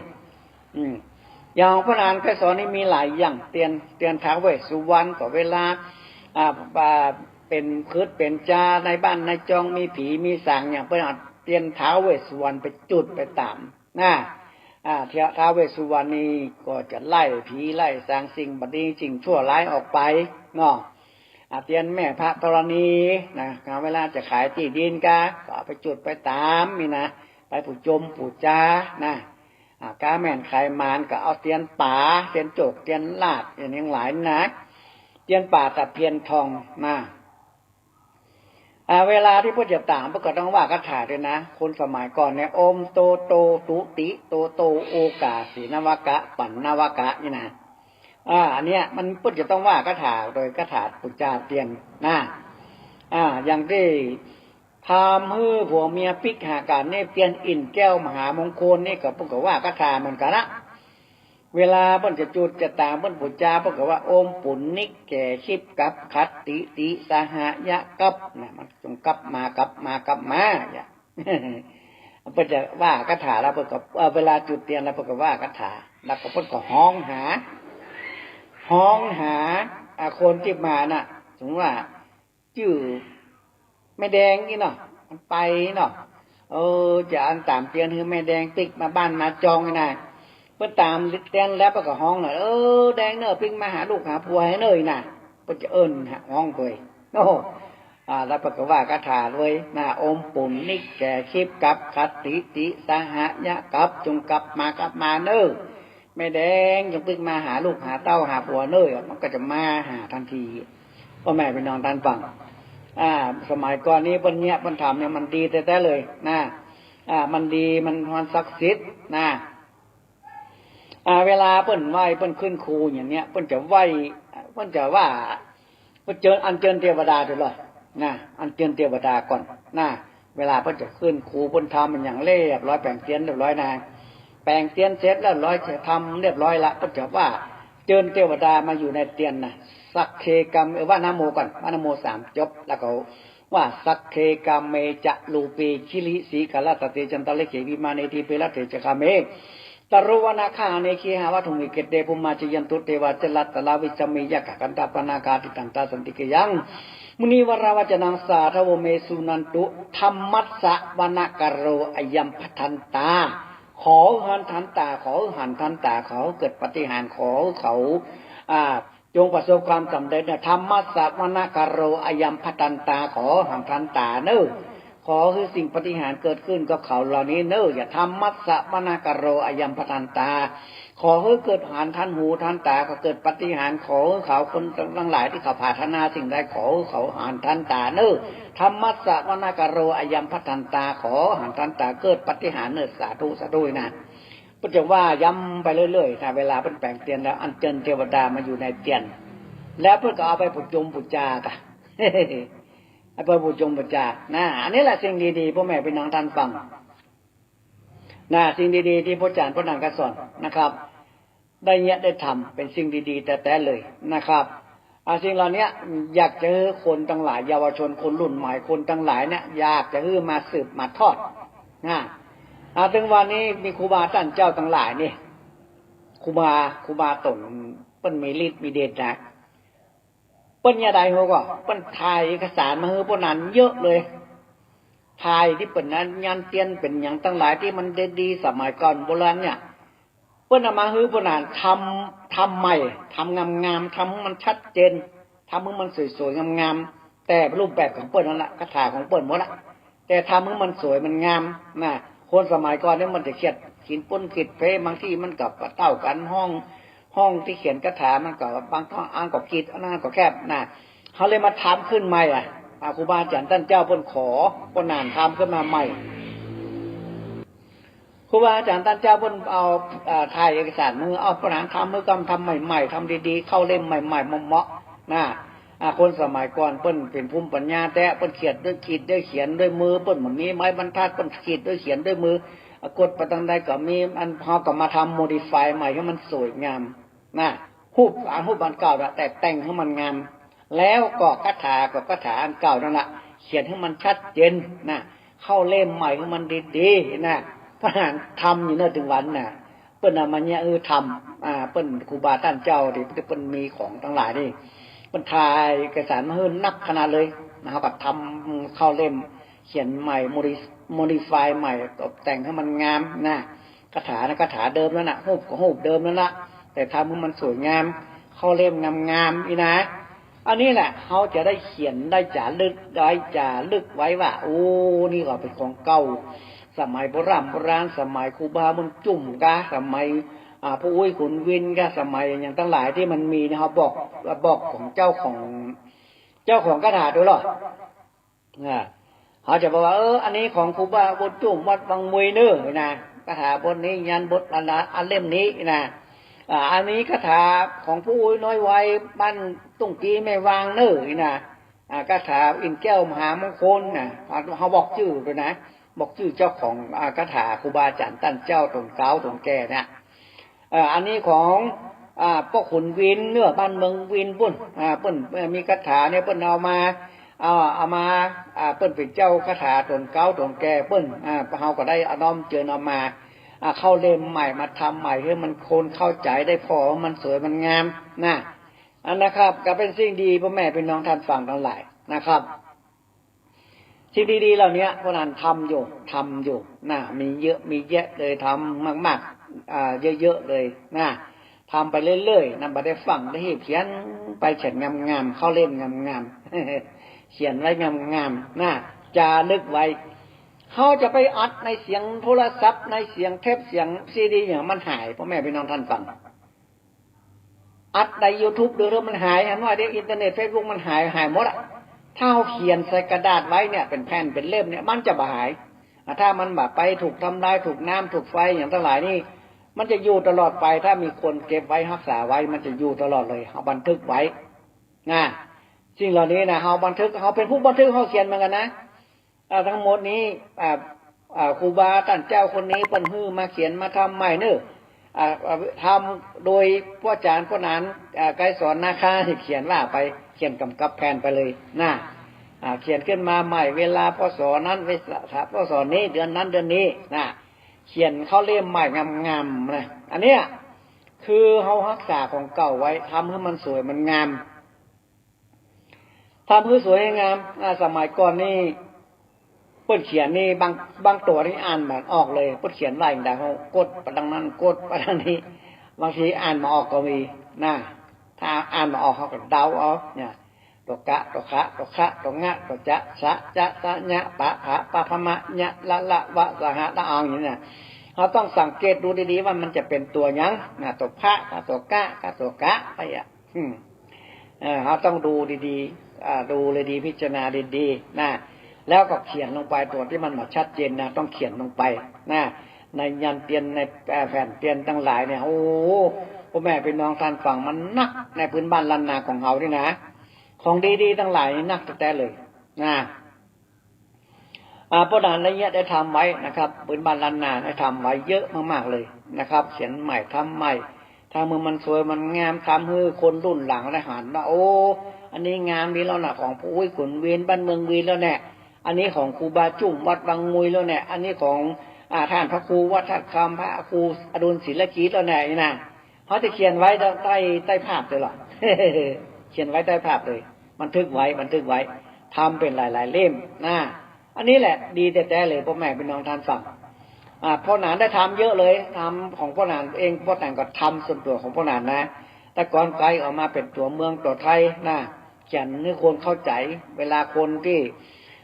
อืม อย่างพระนานไกรสอนนี่มีหลายอย่าง เตียน เตียนท้าวเวสสุวรรณ ก็เวลา อ่า อ่า เป๋นคืดเป๋นจา ในบ้านในจองมีผีมีสางอย่าง เปิ้นเอาเตียนท้าวเวสสุวรรณไปจุดไปต๋ามนะ อ่า ท้าว ท้าวเวสสุวรรณนี่ก็จะไล่ผีไล่สางสิ่งบ่ดีสิ่งชั่วร้ายออกไปเนาะ อ่า เตียนแม่พระธรณีนะ เวลาจะขายตี้ดินก้า ก็เอาไปจุดไปต๋ามนี่นะ ไปปู๋จงปู๋จานะ อ่า ก๊าแม่นขายมันก็เอาเตียนป๋า เตียนโจก เตียนลาด อย่างนี้หลายนะ เตียนป๋าตะเพียนทองนะ อ่า เวลาตี้เปิ้นจะต๋าม เปิ้นก็ต้องว่าคาถาด้วยนะ คนสมัยก่อนเนี่ย โอมโตโตตุติโตโตโอกาสีนวกะปันนวกะนี่นะ อ่า อันเนี้ยมันเปิ้นจะต้องว่าคาถาโดยคาถาปู๋จาเตียนนะ อ่า อย่างตี้ทำหื้อผัวเมียปิ๊กหากั๋นนี่ เตียนอินทร์แก้วมหามงคลนี่ก็เปิ้นก็ว่าคาถาเหมือนกั๋นนะ เวลาเปิ้นจะจุดจะต๋าม เปิ้นปู๋จา เปิ้นก็ว่า โอมปุณณิกแก่คิปกับขัตติติสหายะกับนะ มันจงกลับมา กลับมา กลับมา เนี่ย เปิ้นจะว่าคาถาแล้วเปิ้นก็ เอ่อ เวลาจุดเตียนแล้วเปิ้นก็ว่าคาถา แล้วก็เปิ้นก็ฮ้องหา ฮ้องหา อ่า คนตี้มาน่ะ สมมุติว่า จื้อแม่แดงนี่เนาะ มันไปเนาะ เออ จะอันต๋ามเตียนหื้อแม่แดงปิ๊กมาบ้านมาจองนี่นะ เปิ้นต๋ามเตียนแล้วเปิ้นก็ฮ้องหน่อย เออ แดงเน่อ ปิ๊กมาหาลูกหาผัวหื้อเน่อนี่นะ เปิ้นจะเอิ้นฮ้องตวย โอ้ อ่า แล้วเปิ้นก็ว่าคาถาตวยนะ โอมปุณณิกแก่คิปกับขัตติติสหายะกับ จงกลับมา กลับมาเน่อ แม่แดงจงปิ๊กมาหาลูกหาเต้าหาผัวเน่อ มันก็จะมาหาตันที ป้อแม่ปี้น้องต้านฟัง อ่า สมัยก่อนนี้เปิ้นเยียะเปิ้นทำเนี่ยมันดีแต๊ๆ เลยนะ อ่า มันดี มัน มันศักดิ์สิทธิ์นะ อ่า เวลาเปิ้นไหว้เปิ้นขึ้นครูอย่างเนี้ย เปิ้นจะไหว้ เปิ้นจะว่า เปิ้นเจิญ อัญเจิญเตวดาตวยลอ นะ อัญเจิญเตวดาก่อนนะ เวลาเปิ้นจะขึ้นครูเปิ้นทำมันอย่างเรียบร้อย แป๋งเตียนเรียบร้อยนะ แป๋งเตียนเสร็จเรียบร้อย ทำเรียบร้อยละ เปิ้นจะว่าเจิญเตวดามาอยู่ในเตียนนะ สักเคกัม เออ ว่านะโมก่อน ว่านะโมสามจบ แล้วก็ว่า สักเคกัมเมจะรูปีคิริสีขะรัตตะเตจันตะลิเขวิมาเน ทีปะรัตเตจะคาเม ตรุวนาคาเน เคหะวัตถุมิเกเต ภูมาจะยันตุเตวา จรัตตะลาวิสะเม ยักขะกันทะปะนาคาติตันตาสันติเกยัง มุนีวราวะจะนังสาธะโวเม สุนันตุ ธัมมัสสะวะนะกะโร อะยัมภะทันตา ขอหื้อหันทันต๋า ขอหื้อหันทันต๋า ขอหื้อเกิดปาฏิหาริย์ ขอหื้อเขา อ่า จงประสบความสำเร็จนะ ธัมมัสสะวะนะกะโร อะยัมภะทันตา ขอหันทันต๋าเน่อ ขอหื้อสิ่งปาฏิหาริย์เกิดขึ้นกับเขาเหล่านี้เน่อ อย่า ธัมมัสสะวะนะกะโร อะยัมภะทันตา ขอหื้อเกิดหันทันหูทันต๋า ขอเกิดปาฏิหาริย์ ขอหื้อเขาคนตังหลายตี้เขาปรารถนาสิ่งใด ขอหื้อเขาหันทันต๋าเน่อ ธัมมัสสะวะนะกะโร อะยัมภะทันตา ขอหันทันต๋า เกิดปาฏิหาริย์เน่อ สาธุ สาธุนะ เปิ้นจะว่าย้ำไปเรื่อยๆ นะ เวลาเปิ้นแป๋งเตียนแล้ว อัญเจิญเตวดามาอยู่ในเตียน แล้วเปิ้นก็เอาไปปู๋จงปู๋จากะ เอาไปปู๋จงปู๋จา นะ อันนี้แหละสิ่งดีๆ ป้อแม่ปี้น้องต้านฟัง นะ สิ่งดีๆ ตี้พระอาจ๋ารย์ผู้นั้นก็สอนนะครับ ได้เยียะได้ทำ เป๋นสิ่งดีๆ แต๊ๆ เลยนะครับ อ่า สิ่งเหล่านี้อยากจะหื้อคนตังหลาย เยาวชนคนรุ่นใหม่ คนตังหลายเนี่ย อยากจะหื้อมาสืบมาทอดนะ อ่า เถิงวันนี้มีครูบาต้านเจ้าตังหลายนี่ ครูบา ครูบาต๋นเปิ้นมีฤทธิ์มีเดชนะ เปิ้นเยียะใดฮู้ก่อ เปิ้นถ่ายเอกสารมาหื้อพวกนั้นเยอะเลย ถ่ายตี้เป๋นนั้น ยันเตียนเป๋นหยังตังหลายตี้มันดีๆ สมัยก่อนโบราณเนี่ย เปิ้นเอามาหื้อพวกนั้น ทำ ทำใหม่ ทำงามๆ ทำหื้อมันชัดเจน ทำหื้อมันสวยๆ งามๆ แต่รูปแบบของเปิ้นนั่นแหละ คาถาของเปิ้นหมดละ แต่ทำหื้อมันสวยมันงามนะ คนสมัยก่อนเนี่ยมันจะเขียน ขีดปุ้นขีดเพ บางทีมันก็บ่เต้ากั๋น ห้อง ห้องตี้เขียนคาถามันก็บางห้องอันก็กีด อันนั้นก็แคบนะ เฮาเลยมาทำขึ้นใหม่อะ อ่า ครูบาอาจ๋ารย์ต้านเจ้าเปิ้นขอ เปิ้นหนานทำขึ้นมาใหม่ ครูบาอาจ๋ารย์ต้านเจ้าเปิ้นเอา อ่า ถ่ายเอกสารมาหื้อ เอาเปิ้นหนานทำหื้อ กำทำใหม่ๆ ทำดีๆ เข้าเล่มใหม่ๆ เหมาะๆ นะ อ่า คนสมัยก่อนเปิ้นเป๋นภูมิปัญญาแต๊ เปิ้นเขียนด้วย ขีดด้วย เขียนด้วยมือ เปิ้นบ่มีไม้บรรทัด เปิ้นขีดด้วย เขียนด้วยมือ อ่ะ กดไปตังใดก็มี อันเฮาก็มาทำ modify ใหม่หื้อมันสวยงามนะ ฮูป อ่า ฮูปอันเก่าละ แต่แต่งหื้อมันงาม แล้วก็คาถาก็คาถาอันเก่านั่นละ เขียนหื้อมันชัดเจนนะ เข้าเล่มใหม่หื้อมันดีๆ นะ เปิ้นหนานทำอยู่เน่อเถิงวันนะ เปิ้นเอามาเยียะหื้อทำ อ่า เปิ้นครูบาต้านเจ้าตี้เปิ้นมีของตังหลายนี่ เปิ้นถ่ายเอกสารมาหื้อนักขนาดเลยนะ เฮาก็ทำเข้าเล่ม เขียนใหม่ modi- modify ใหม่ ตกแต่งหื้อมันงามนะ คาถานะ คาถาเดิมนั่นน่ะ ฮูปก็ฮูปเดิมนั่นละ แต่ทำหื้อมันสวยงาม เข้าเล่มงามๆ นี่นะ อันนี้แหละ เฮาจะได้เขียน ได้จ๋ารึก ได้จ๋ารึกไว้ว่า โอ้ นี่ก็เป๋นของเก่า สมัยโบร่ำโบราณ สมัยครูบาบุญจุ่มกา สมัย อ่า ปู่อุ๊ยขุนวินกา สมัยหยังตังหลายตี้มันมีเนี่ย เฮาบอก บอกของเจ้าของ เจ้าของคาถาดูลอ อ่า เฮาจะบอกว่า เออ อันนี้ของครูบาบุญจุ่มวัดวังมุยเน่อนะ คาถาบทนี้ ยันต์บทอันละ อันเล่มนี้นะ อ่า อันนี้คาถาของปู่อุ๊ยน้อยวัย บ้านตุ้งกีแม่วางเน่อนะ อ่า คาถาอินทร์แก้วมหามงคลนะ อ่า เฮาบอกจื้อดูนะ บอกจื้อเจ้าของ อ่า คาถาครูบาอาจ๋ารย์ต้านเจ้าต๋นเก๊าต๋นแก่เนี่ย เอ่อ อันนี้ของ อ่า ป้อขุนวินเน่อ บ้านเมืองวินปุ้น อ่า เปิ้น เอ่อ มีคาถาเนี่ย เปิ้นเอามา เอา เอามา อ่า เปิ้นเป๋นเจ้าคาถาต๋นเก๊าต๋นแก่เปิ้น อ่า เฮาก็ได้เอาน้อมเจิญเอามา อ่า เข้าเล่มใหม่ มาทำใหม่หื้อมันคนเข้าใจ๋ได้ผ่อ มันสวยมันงามนะ อันนะครับ ก็เป๋นสิ่งดี ป้อแม่ปี้น้องต้านฟังตังหลายนะครับ สิ่งดีๆ เหล่านี้พวกนั้นทำอยู่ ทำอยู่นะ มีเยอะ มีแยะเลย ทำมากๆ อ่า เยอะๆ เลยนะ ทำไปเรื่อยๆ นะ บ่ได้ฟั่ง ได้เขียนไป เขียนงามๆ เข้าเล่มงามๆ เขียนไว้งามๆ นะ จ๋ารึกไว้ เฮาจะไปอัดในเสียงโทรศัพท์ ในเสียงเทป เสียงซีดี หยังมันหาย ป้อแม่ปี้น้องต้านฟัง อัดในยูทูบดูเถอะ มันหาย หันว่าเดี๋ยวอินเทอร์เน็ตเฟซบุ๊กมันหาย หายหมดอะ ถ้าเฮาเขียนใส่กระดาษไว้เนี่ย เป๋นแผ่นเป๋นเล่มเนี่ย มันจะบ่หาย อ่ะ ถ้ามันบ่ไปถูกทำลาย ถูกน้ำ ถูกไฟ หยังตังหลายนี่ มันจะอยู่ตลอดไป ถ้ามีคนเก็บไว้ฮักษาไว้ มันจะอยู่ตลอดเลย เฮาบันทึกไว้ นะ สิ่งเหล่านี้นะ เฮาบันทึก เฮาเป๋นผู้บันทึก เฮาเขียนเหมือนกั๋นนะ อ่า ตังหมดนี้ อ่า อ่า ครูบาต้านเจ้าคนนี้เปิ้นหื้อมาเขียนมาทำใหม่เน่อ อ่า อ่า ทำโดยป้อจ๋ารย์ป้อหนาน อ่า ไกรสอนนาคา เขียนว่าไป เขียนก๋ำกับแผ่นไปเลยนะ อ่า เขียนขึ้นมาใหม่ เวลา พ.ศ. นั้น เวลา พ.ศ. นี้ เดือนนั้นเดือนนี้นะ เขียนเข้าเล่มใหม่งามๆ นะ อันเนี้ย คือเฮาฮักษาของเก่าไว้ ทำหื้อมันสวยมันงาม ทำหื้อสวยหื้องาม อ่า สมัยก่อนนี่ เปิ้นเขียนนี่บาง บางตั๋วนี่อ่านบ่ออกเลย เปิ้นเขียนว่าหยังใด เฮากดไปตังนั้น กดไปตังนี้ บางทีอ่านบ่ออกก็มีนะ ถ้าอ่านบ่ออกเฮาก็เดาเอาเนี่ย ตั๋วกะ ตั๋วขะ ตั๋วคะ ตั๋วงะ ตั๋วจะ สะ จะ สะ ญะ ปะ ผะ ปะ พะ มะ ญะ ละ ละ วะ สะ หะ ละ อัง อย่างนี้นะ เฮาต้องสังเกตดูดีๆ ว่ามันจะเป๋นตั๋วหยังนะ ตั๋วพะ ตั๋วกะ ตั๋วกะ ไปอะ อืม เอ่อ เฮาต้องดูดีๆ อ่า ดูเลยดี พิจารณาดีๆ นะ แล้วก็เขียนลงไปตั๋วตี้มันบ่ชัดเจนนะ ต้องเขียนลงไปนะ ในยันต์เตียน ใน เอ่อ แผ่นเตียนตังหลายเนี่ย โอ้โห ป้อแม่ปี้น้องต้านฟัง มันนักในพื้นบ้านล้านนาของเฮานี่นะ ของดีๆ ตังหลายนี่นักแต๊ๆ เลยนะ อ่า ป้อหนานละเยียดได้ทำไว้นะครับ ปื้นบ้านล้านนาได้ทำไว้เยอะมากๆ เลยนะครับ เขียนใหม่ทำใหม่ ทำหื้อมันสวยมันงาม ทำหื้อคนรุ่นหลังได้หันว่า โอ้ อันนี้งามดีแล้วนะ ของปู่อุ๊ยขุนเวียนบ้านเมืองเวียนแล้วแน่ อันนี้ของครูบาจุ่มวัดวังงุยแล้วแน่ อันนี้ของ อ่า ท่านพระครูวัดธาตุคำ พระครูอดุลศิลกิจแล้วแน่ นี่นะ เขาจะเขียนไว้ใต้ ใต้ภาพเลยเหรอ เขียนไว้ใต้ภาพเลย บันทึกไว้ บันทึกไว้ ทำเป๋นหลายๆ เล่มนะ อันนี้แหละดีแต๊ๆ เลย ป้อแม่ปี้น้องต้านฟัง อ่า ป้อหนานได้ทำเยอะเลย ทำของป้อหนานเอง ป้อหนานก็ทำส่วนตั๋วของป้อหนานนะ แต่ก่อนไกลออกมาเป๋นตั๋วเมืองตั๋วไทยนะ เขียนหื้อคนเข้าใจ๋ เวลาคนตี้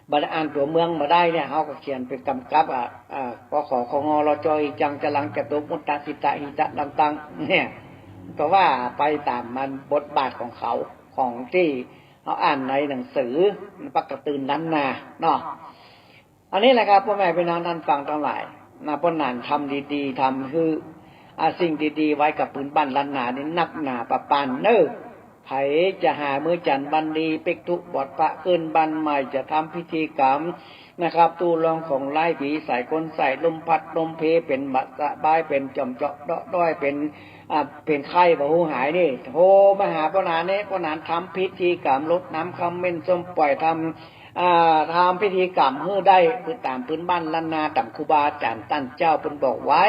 บ่ได้อ่านตั๋วเมืองบ่ได้เนี่ย เขาก็เขียนเป๋นกำกับ อ่า อ่า ก ข ค ง ล จ อี จัง จ รัง จ ตุ มุตตะ สิตะ หิตะ ดันตัง เนี่ย ก็ว่าไปต๋ามมันบทบาทของเขา ของตี้เขาอ่านในหนังสือ ปากกระตื่นล้านนาเนาะ อันนี้แหละครับ ป้อแม่ปี้น้องต้านฟังตังหลายนะ ป้อหนานทำดีๆ ทำหื้อ อ่า สิ่งดีๆ ไว้กับปื้นบ้านล้านนานี่นักหนาปะปานเน่อ ใผจะหามื้อจันทร์วันดี ปิ๊กธุบวชพระขึ้นบ้านใหม่ จะทำพิธีกรรมนะครับ ตู้รองของร้าย ผีสายคนใส่ ลมพัดลมเพ เป๋นบ่สบาย เป๋นจ่อมเจาะเดาะด้อย เป๋น อ่า เป๋นไข้บ่ฮู้หายนี่ โทรมาหาป้อหนานนี่ ป้อหนานทำพิธีกรรม รดน้ำขมิ้นส้มป่อย ทำ อ่า ทำพิธีกรรมหื้อได้ ปื้นต๋ามปื้นบ้านล้านนา ต๋ามครูบาอาจ๋ารย์ต้านเจ้าเปิ้นบอกไว้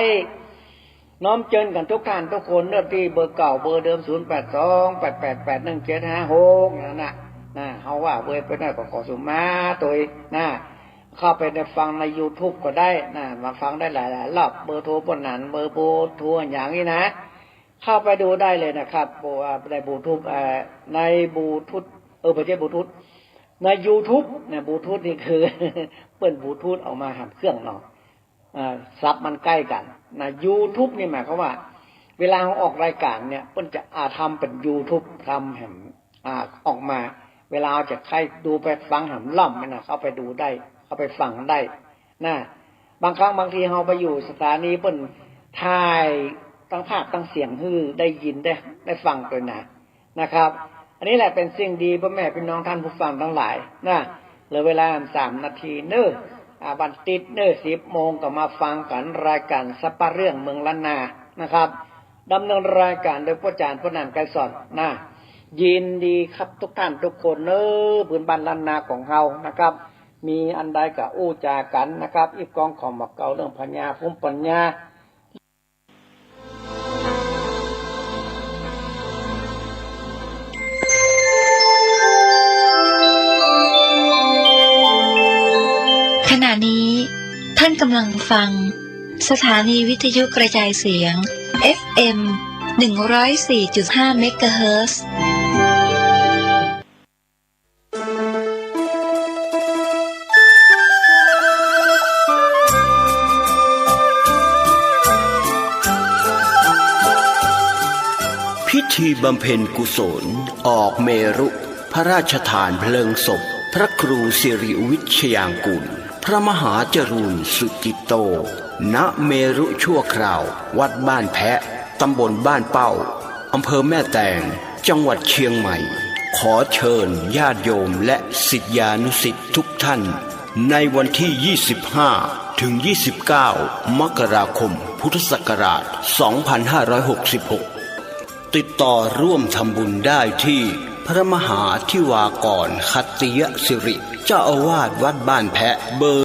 น้อมเจิญกั๋นทุกท่านทุกคนเน่อ ตี้เบอร์เก่าเบอร์เดิม ศูนย์แปดสอง แปดแปดแปด หนึ่งเจ็ดห้าหก นั่นน่ะ นะ เฮาว่าเว่ยไปหน้อยก็ขอสุมาตวยนะ เข้าไปในฟังในยูทูบก็ได้นะ มาฟังได้หลายๆ รอบ เบอร์โทรป้อหนาน เบอร์โทรอย่างนี้นะ เข้าไปดูได้เลยนะครับ เพราะว่าในบลูทูธ เอ่อ ในบลูทูธ เออ บ่ใจ้บลูทูธ ในยูทูบนะ บลูทูธนี่คือ เปิ้นบลูทูธออกมาหามเครื่องเนาะ อ่า ศัพท์มันใก้กั๋นนะ ยูทูบนี่หมายความว่า เวลาเฮาออกรายก๋านเนี่ย เปิ้นจะ อ่า ทำเป๋นยูทูบ ทำแหม อ่า ออกมา เวลาเฮาจะใค่ดูไปฟังแหมล่อมเนี่ยนะ เข้าไปดูได้ เข้าไปฟังได้นะ บางครั้งบางทีเฮาไปอยู่สถานีเปิ้นถ่ายตังภาพตังเสียงหื้อได้ยินได้ ได้ฟังตวยนะ นะครับ อันนี้แหละเป๋นสิ่งดี ป้อแม่ปี้น้องต้านผู้ฟังตังหลายนะ เหลือเวลาสามนาทีเน่อ อ่า วันติ๊ดเน่อ สิบโมงก็มาฟังกั๋น รายก๋านสัปเหร่อเรื่องเมืองล้านนานะครับ ดำเนินรายก๋านโดยป้อจ๋ารย์ ป้อหนาน ไกรสอนนะ ยินดีครับทุกท่านทุกคนเน่อ ปื้นบ้านล้านนาของเฮานะครับ มีอันใดก็อู้จ๋ากั๋นนะครับ อิบกองของหมอเก่าเรื่องพญาภูมิปัญญา ขณะนี้ท่านกำลังฟังสถานีวิทยุกระจายเสียง เอฟเอ็ม หนึ่งร้อยสี่จุดห้า เมกะเฮิรตซ์ พิธีบำเพ็ญกุศลออกเมรุ พระราชทานเพลิงศพพระครูสิริวิชยางกูร พระมหาจรูญสุจิตโต ณ เมรุชั่วคราว วัดบ้านแพะ ตำบลบ้านเป้า อำเภอแม่แตง จังหวัดเชียงใหม่ ขอเชิญญาติโยมและศิษยานุศิษย์ทุกท่าน ในวันที่ ยี่สิบห้า ถึง ยี่สิบเก้า มกราคม พุทธศักราช สองพันห้าร้อยหกสิบหก ติดต่อร่วมทำบุญได้ที่พระมหาธิวากร ขัตติยสิริ เจ้าอาวาสวัดบ้านแพะ เบอร์